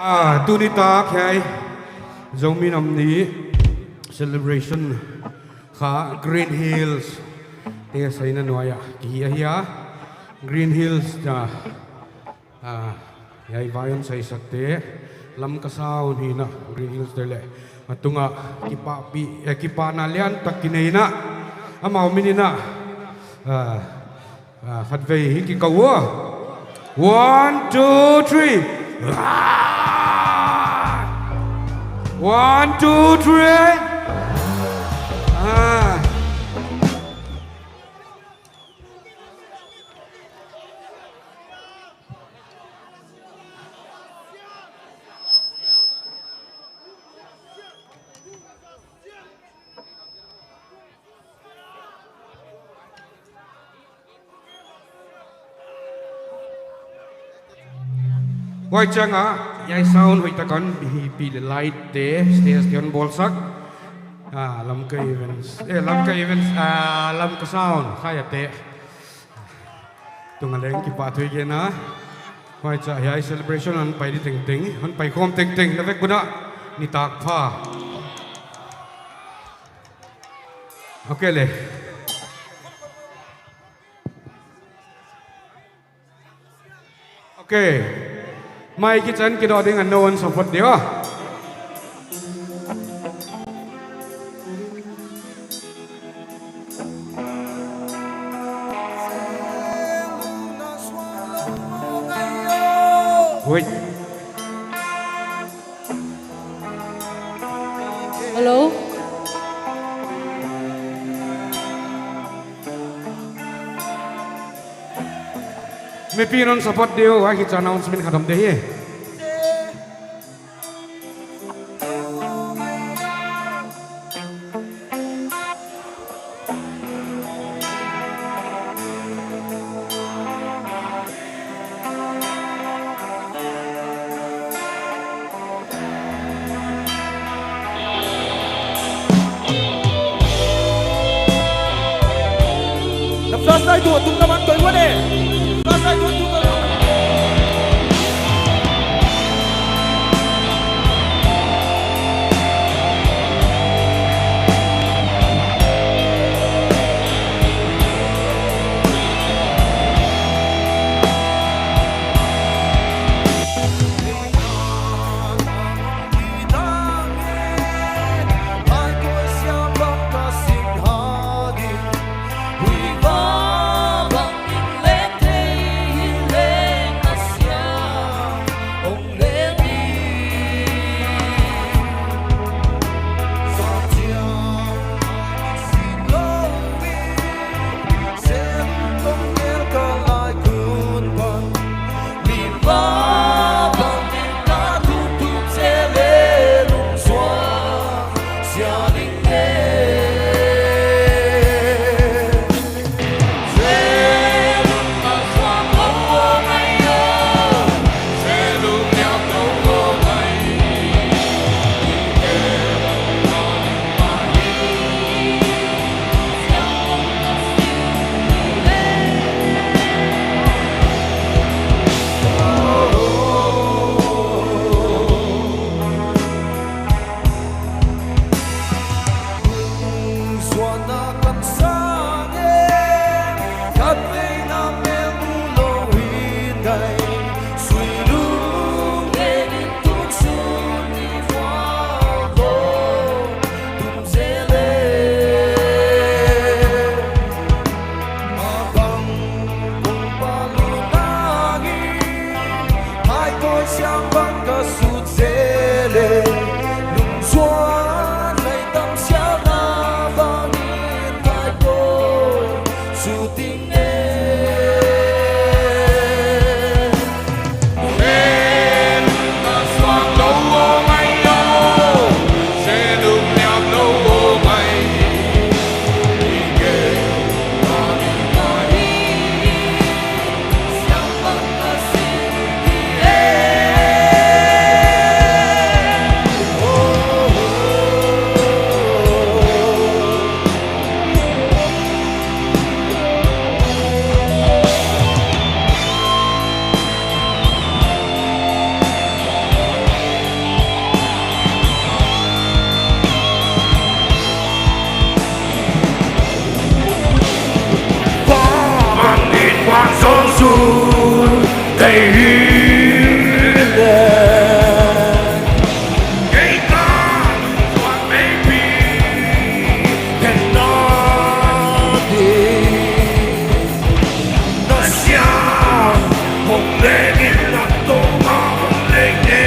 Ah, tuni tak hiai Zomi Nam Ni celebration kha Green Hills te saina nuai ah kihi ahi a. Green Hills, ah, ah, hiai vai hon saisakte, Lamka Sound hi na, Green Hills te leh a tungah kipahpih, eh, kipahna liantak kinei na, amau min in ah, ah, ah, khatvei hi kiko ua. One, two, three. Ah! One, two, three. Ah. Huai ciangah hiai sound hoihtak hon bihpih leh light te, stage te hon bawlsak. Ah, Lamka Events, eh, Lamka Events, ah, Lamka Sound, khai a te. Tung a leng kipahthu i gen a. Huai ciah hiai celebration hon pai di tengteng, hon pai khawm tengteng na vek un ah nitak pha. Ok le. Ok. Mai kicen kidawh ding a no hon support di aw. Wait. Hello. Mipi in hon support di uh, a hi ca announcement khat om ding hi. Na flashlight uh a tung na man koi ua ne. Flashlight uh a tung na man. Tung dei hi le. Kei ka tuan meipi ken na di. Na siang hong leng in na to ma hong leng ne.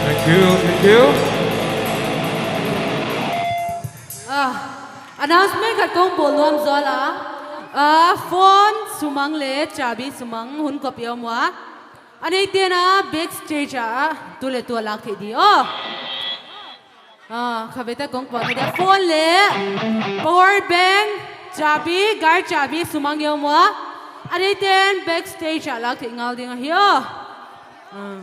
Thank you, thank you. Ah, announcement khat kong bawl nuam zaw la. Ah, phone sumang le chabi sumang hun kop i om ua. A neite na backstage ah tu le tu a lak theih di aw. Ah, kha beta kong pau na dia phone le power bank, chabi, gar chabi sumang i om ua. A neite backstage ah lak theih ngal ding ahi aw. Ah.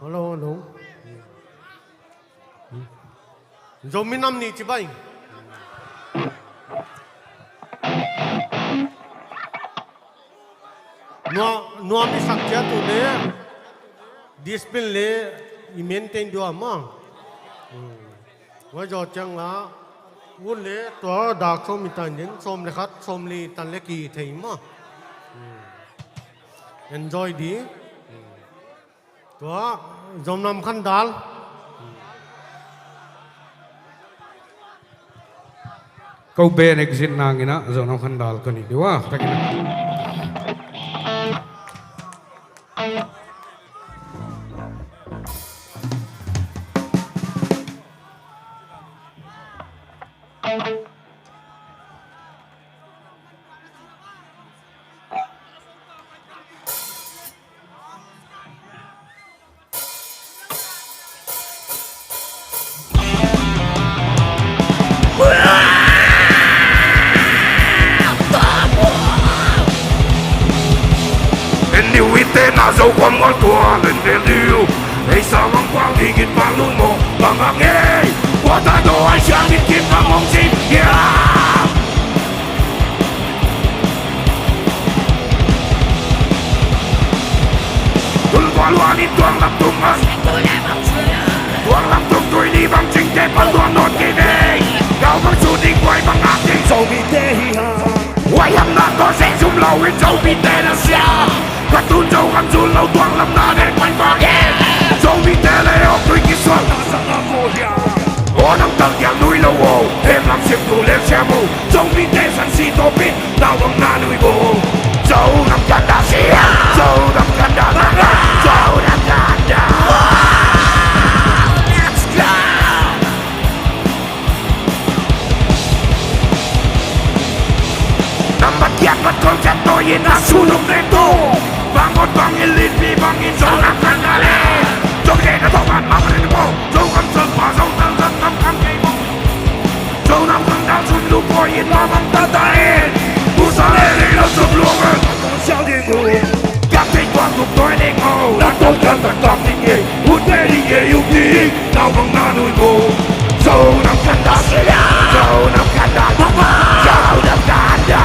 Hello, hello. Zomi nam ni ci bai. Nua, nua mi sak cia tu le. Discipline le i maintain dua ma. Ua zaw ciang la, un le tua dak sawm i tan den, sawm le khat, sawm li tan le ki thei ma. Enjoy di. Tua, Zomnam Khandal. Ko ben exit nang ina, Zomnam Khandal ko ni diwa. Indi wite na zo kwam ngol tua len tel diu. Ei sa wang kwang digit pa lun mo bang a ngei. Kwa ta do ai siang in kim bang mong sin hiam. Tul kua luan in tuang lam tung a. Tuang lam tung tui ni bang cing te pan luan not kei vei. Kau bang su ding kuai bang ak ding Zomite hi ha. Wai ham na to se zum lau in Zomite na sia. Ka tun zo ham zul lau tuang lam na dek pan bang e. Zomite le ok tui ki suang na sa na ko hia. O nang tang kiang nui lau o. Hem lam sim tu le sia mu. Ina suluk neto, bangot bangin linpi bangin Zo nam kanda le. Zo kei na tokan mamarin mo, Zo kam Zo pa Zo tang Zo tam kam kei mo. Zo nam kanda sun lupo in mamang tatae. Usa le le lo Zo lupo. Siang di gu. Kap di kuang tuk toi ne ko. Nato kanda kap di ke. Ute di ke yuk di. Naupang na nui ko. Zo nam kanda sila. Zo nam kanda. Zo nam kanda.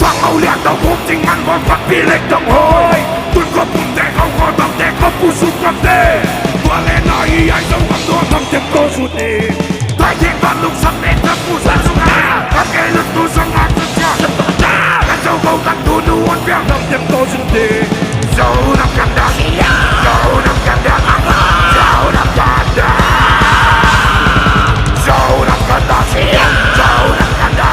Pangau lian tau kum ting man bom pak pilek tong hoi. Tun ko pum te kau ko tam te ko pusu kam te. Tua le na i ai Zo kam tua tam te ko su te. Pai ting ban luk sam ne tam pusu su ka. Kam ke luk tu sang ak sa sia. Kan Zo ko kan tu nu wan piang tam te ko su te. Zo nam kanda. Zo nam kanda. Zo nam kanda. Zo nam kanda. Zo nam kanda.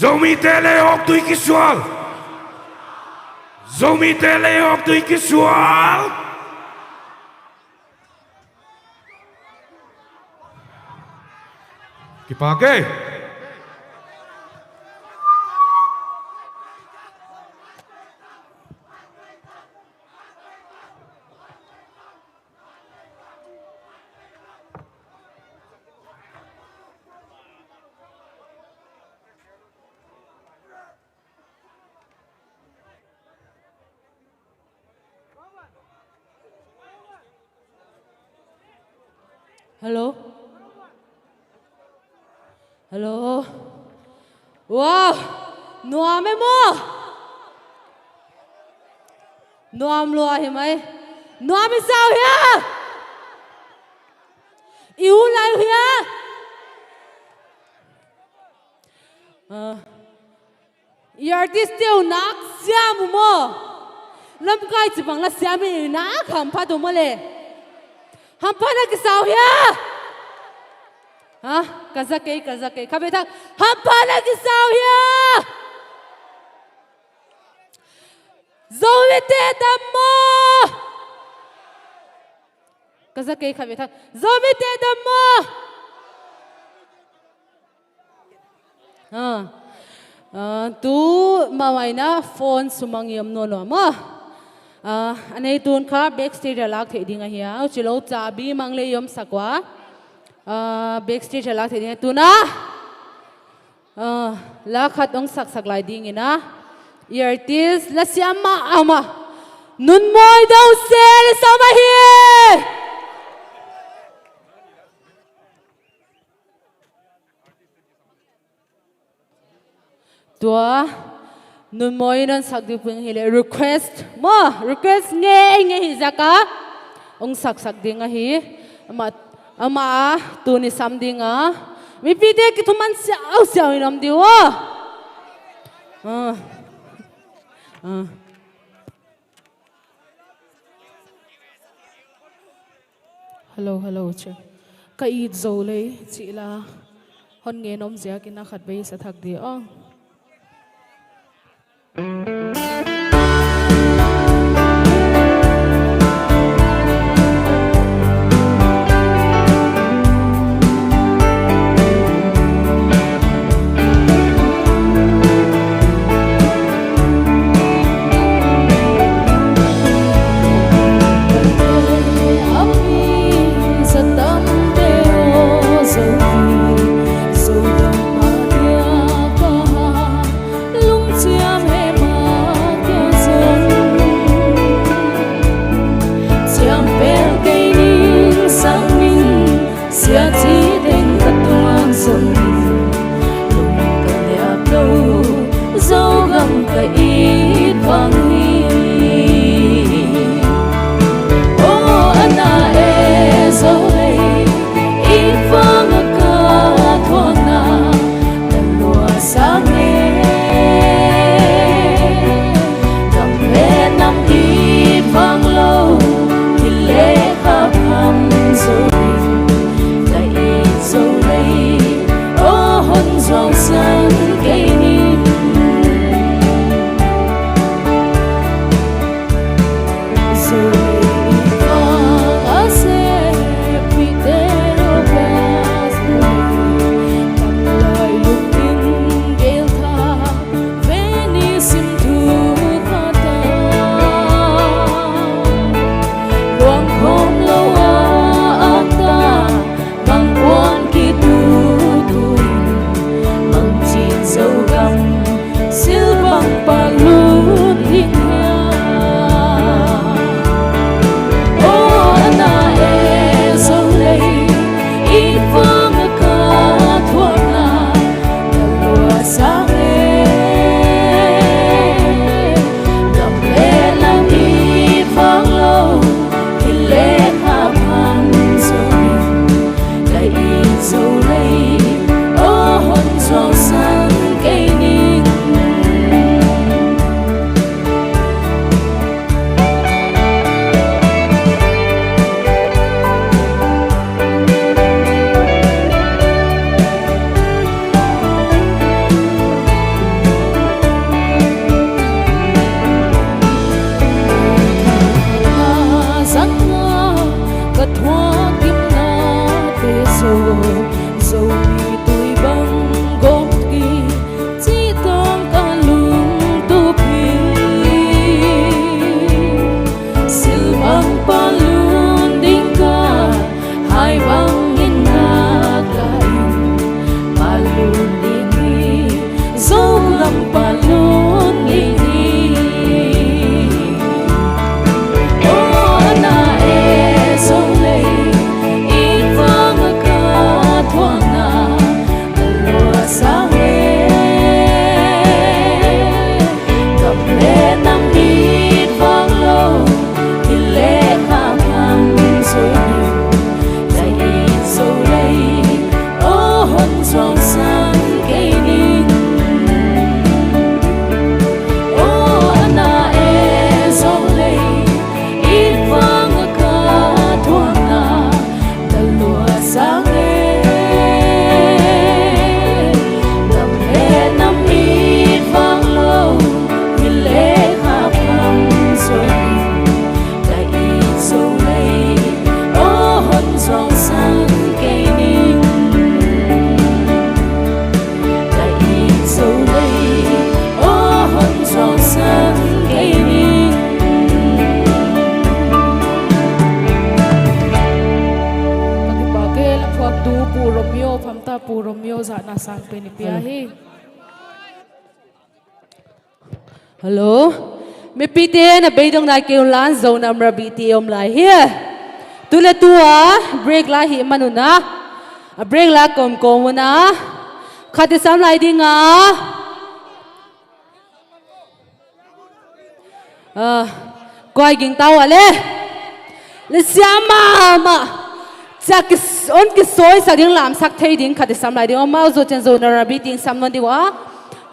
Zomite le hawk tui kisual. Zomite le hawk tui kisual. Kipak e. Hello? Hello? Wow! Nuam e maw? Nuam lua hi mai. Nuam i sau hia? I u lai uh hia? Ah. I artist teu nak siam uh maw? Lamkai ci bang la siam i nak hamphat uh maw le? Hamphat na kisau hia? Ha? Ka za kei, ka za kei. Kha be thak. Hamphat na kisau hia? Zomite dam maw? Ka za kei kha be thak. Zomite dam maw? Ah. Ah, tu mawh mai na phone sumang i om nuam nuam maw? Ah, a nei tun kha backstage a lak theih ding ahi a. Au ci lo cabi mang le i om sak ua. Ah, backstage a lak theih ding a tun a. Ah, la khat hong saksak lai dingin a. I artist la siam mah a om a. Nunmawi Dose le sa mah hi. Tua Nunmawi in hong sak ding pen hi le request maw, request ngei ngei hi zaka hong saksak ding ahi. Amah, amah a tuni sam ding a mipite kithuman siausiau in om ding uh. Ah. Ah. Hello, hello, che. Ka it zo lei cih la hon ngen om ziakin a khat bei sa thak dih aw. Sia ci teng ka tuak zong in, lung ka liap lo, Zogam ka it vang hi. Oh, a na e Zolei, it vang a ka thuakna, na lua sang e. Gam le nam i Zo, Zomi tui bang gawm ki, cih tawng ka lungtup hi. Silbang palun ding ka, hai bangin ngak la in, palun ding hi. Zo lam palun ding hi. Aw na e Zo lei, i vang a ka thuakna na lua sang e. Gam le na mit vang lo, i le kha kham Zo ning, ka it Zo lei, aw hon zuang sang kei ning. Aw na e Zo lei, i vang a ka thuakna na lua sang e. Gam le na mit vang lo, i le kha kham Zo ning, ka it Zo lei, aw hon zuang sang kei ning. Ka it Zo lei, aw hon zuang sang kei ning. Ka kipahte lam phuaktu Pu Romeo, phamta Pu Romeo zahna sangpen i pia hi. Hello. Mipite na beidong nai kei un la, Zonam Rabi te om lai hi. Tu le tu a break la hi man un a, a break la kawmkawm un a, khat i sam lai ding a. Ah, kua i ging ta uh a le. Le siam mahmah. Ciah kis-, hong kisawisak ding, lamsak thei ding khat i sam lai ding. Amau zawh ciang Zonam Rabi te sam nawn ding uh a.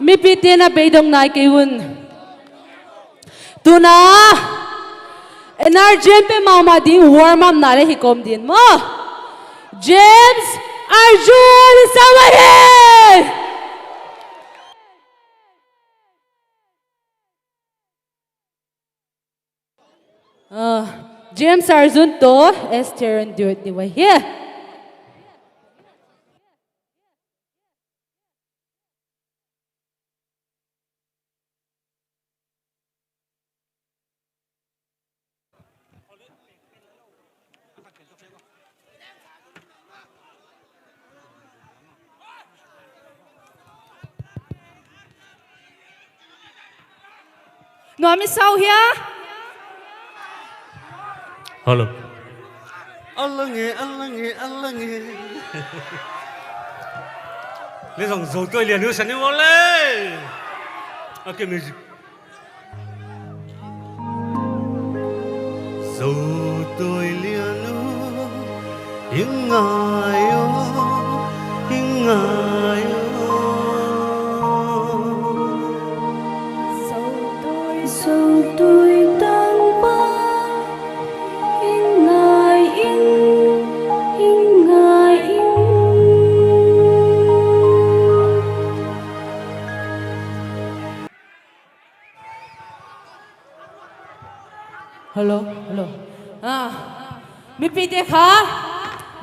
Mipite na beidong nai kei un. Tu-in N R G N pia mahmah ding, warm up na le hi kawm ding maw. James Arjun i sam ahi. Ah, James Arjun tawh Esther an duet ding uh ahi. Nuam i sa uh hia? Hello. A lang e, a lang e, a lang e. Le zong Zo Tawi Lian uh sa ni maw le. Okay, music. Zo Tawi Lian uh, i ngai aw, i ngai aw. Zo Tawi, Zo Tawi Tangpa, i ngai ing, i ngai ing. Hello, hello. Ah, mipite kha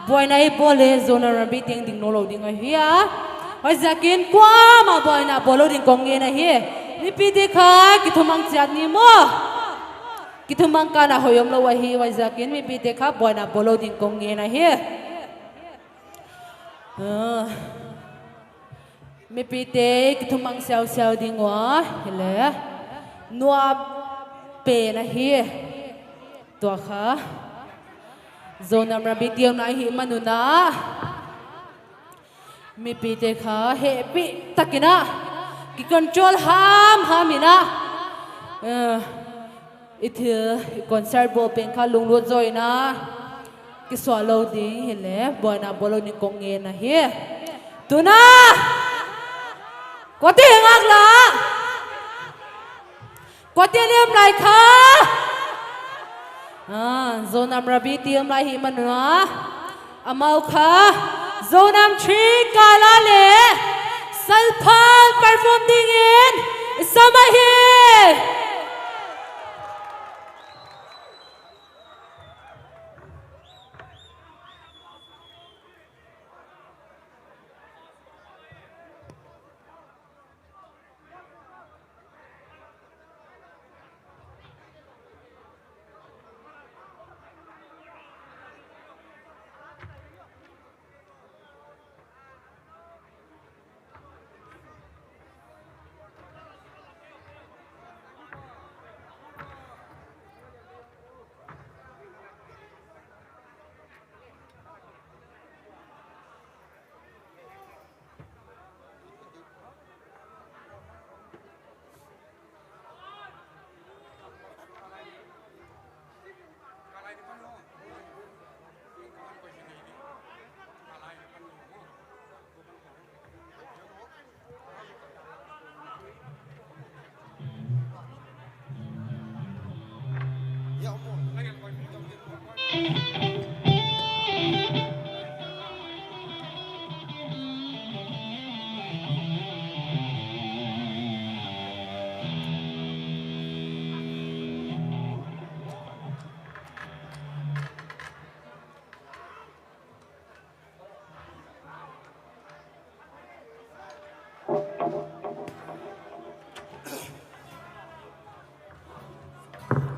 buaina i bawl le Zonam Rabi teng ding nawn lo ding ahi a. Huaiziakin kuamah buaina bawl lo ding kong ngen ahi. Mipite kha kithumang ciat ni maw. Kithumang kana hoih om lo ahi. Huaiziakin mipite kha buaina bawl lo ding kong ngen ahi. Ah. Mipite kithumang siausiau ding uh a, hi le nuam pen ahi. Tua kha Zonam Rabi te om lai hi man un a, mipite kha hehpih takin a, kicontrol hamham in a, eh, i thil, i concert bawl pen kha lunglut zaw in a, kisuah lo ding hi le buaina bawl lo ding kong ngen ahi. Tu-in kuate ngak la, kuate liam lai kha. Ah, Zonam Rabi te om lai hi man un a, amau kha Zonam Three Kala le Salphal perform dingin i sam ahi.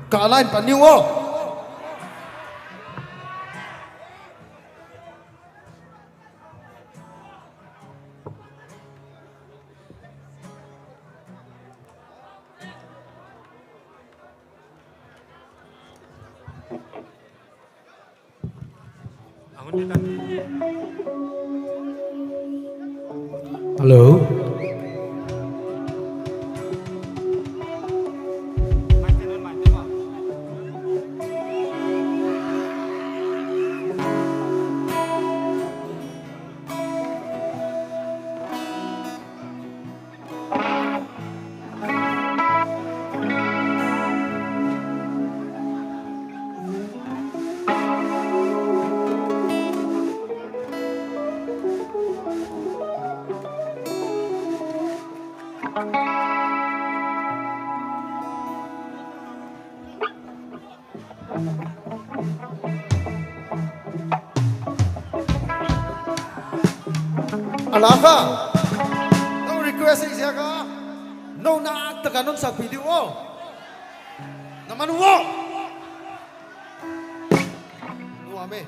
Ka line pan ning aw. Hello. A la kha, no request ahih ziak a, no naktak a non sakpih ding uh aw. Na man uh aw. Nuam e.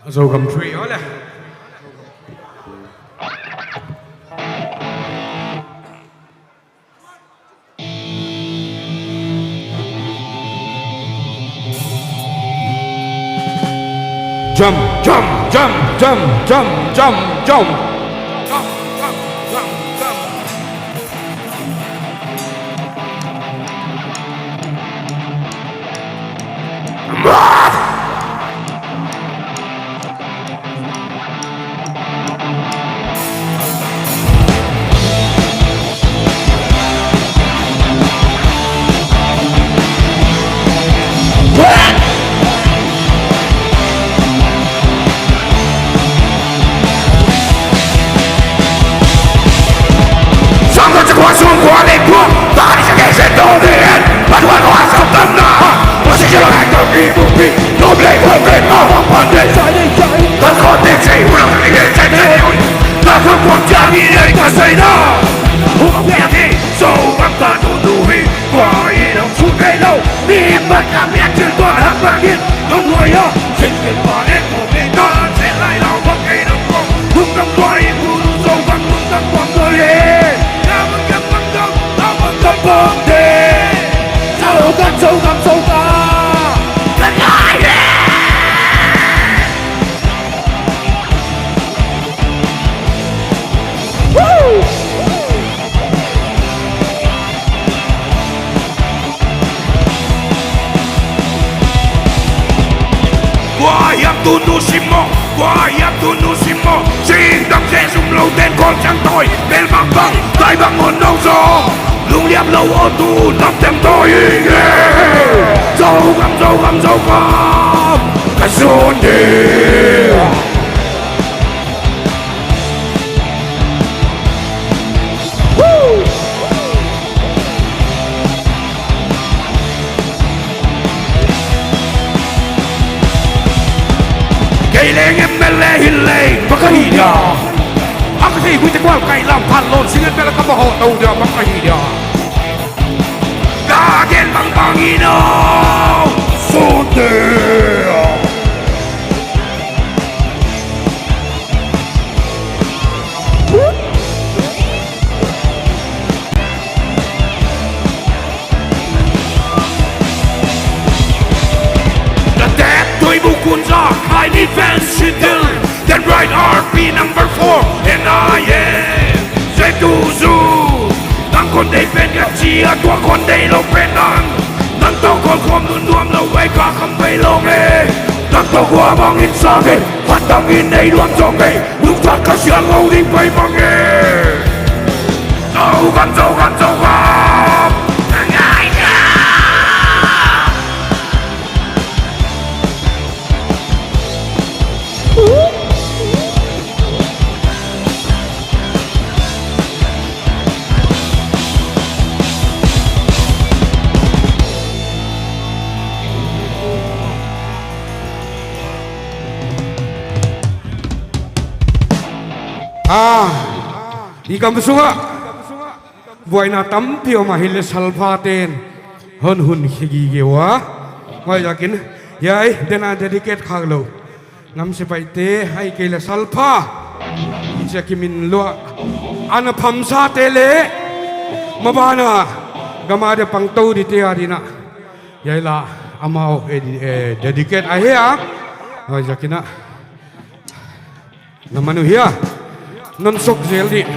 Zogam three, ole. Jump, jump, jump, jump, jump, jump, jump. Kua hiam tu nu sim maw, kua hiam tu nu sim maw. Singdam se zum lo ten kol ciang tawi bel bang bang tai bang on no zo. Lungliam lo o tu nam tem tawi nge. Zogam, Zogam, Zogam. Ka zun ding. Kei leng M L A hi leng bang ka hi dia. A ka thei guite kual kai lam phan lon singen bel ka baho to dia bang ka hi dia. Ka gen bang bang hi no. Sote. The death to Ibu Kunza, I defense Shitil, then right R P number four, and I am Zetuzu. Nang kon dei pen ka cia, tua kon dei lo pen nang. Nang tawh kawlkhawm nunnuam lo vei ka kham vei lo nge. Nang tawh kua bangin sa nge, khat bangin nei luang zong nge. Lungtak ka sial lo ding pai bang nge. Zogam, Zogam, Zogam. Ah, i kam sungah buaina tampi om a, hi le salpha ten hon hun khia gige uh a. Huaiziakin hiai dena dedicate khak lo nam sipaite, ahih kei le salpha i cia kimin luah a na phamsate le mabana gama de pangto dite a dinah hiai la amau, eh, eh, dedicate ahi a. Huaiziakin ah na man uh hia, non sok zel dih.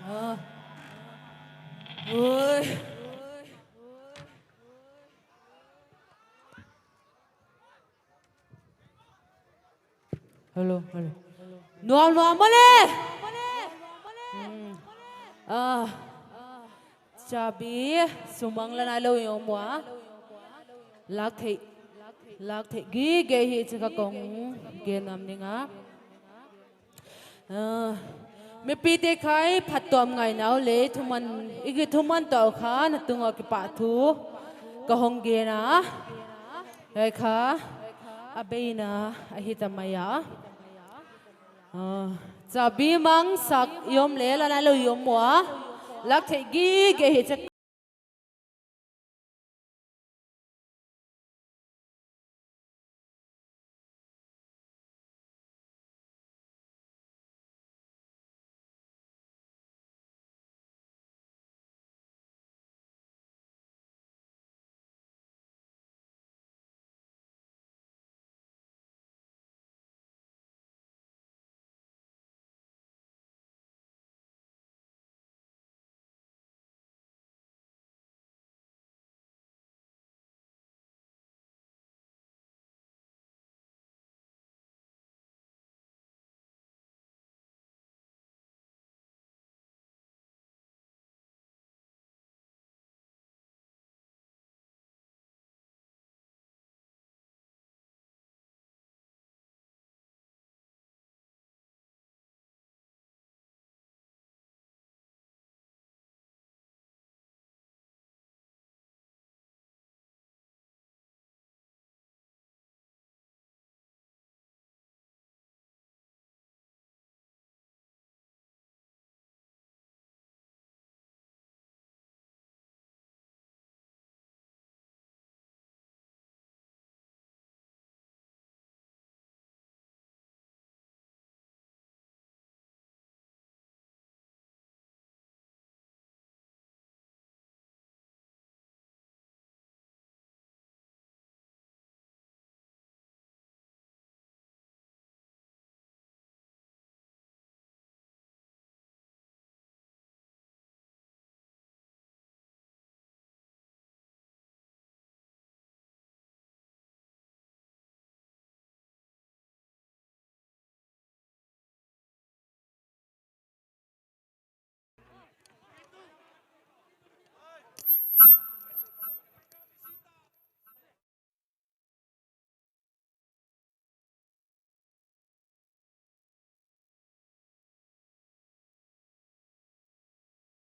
Ah. Ui. Hello, hello. Nuam nuam mawle. Hmm. Ah. Chabi sumang la nai lo i om ua. Lak theih, lak theih gige hi ci ka kong gen nuam ning a. Ah, mipite khai phattuam ngaina uh le thuman, i kithuman tawh kha na tungah kipahthu ka hong gen a. Hei kha a beina ahi ta mai a. Ah, chabi mangsak i om le la nai lo i om ua. Lak theih gige hi ci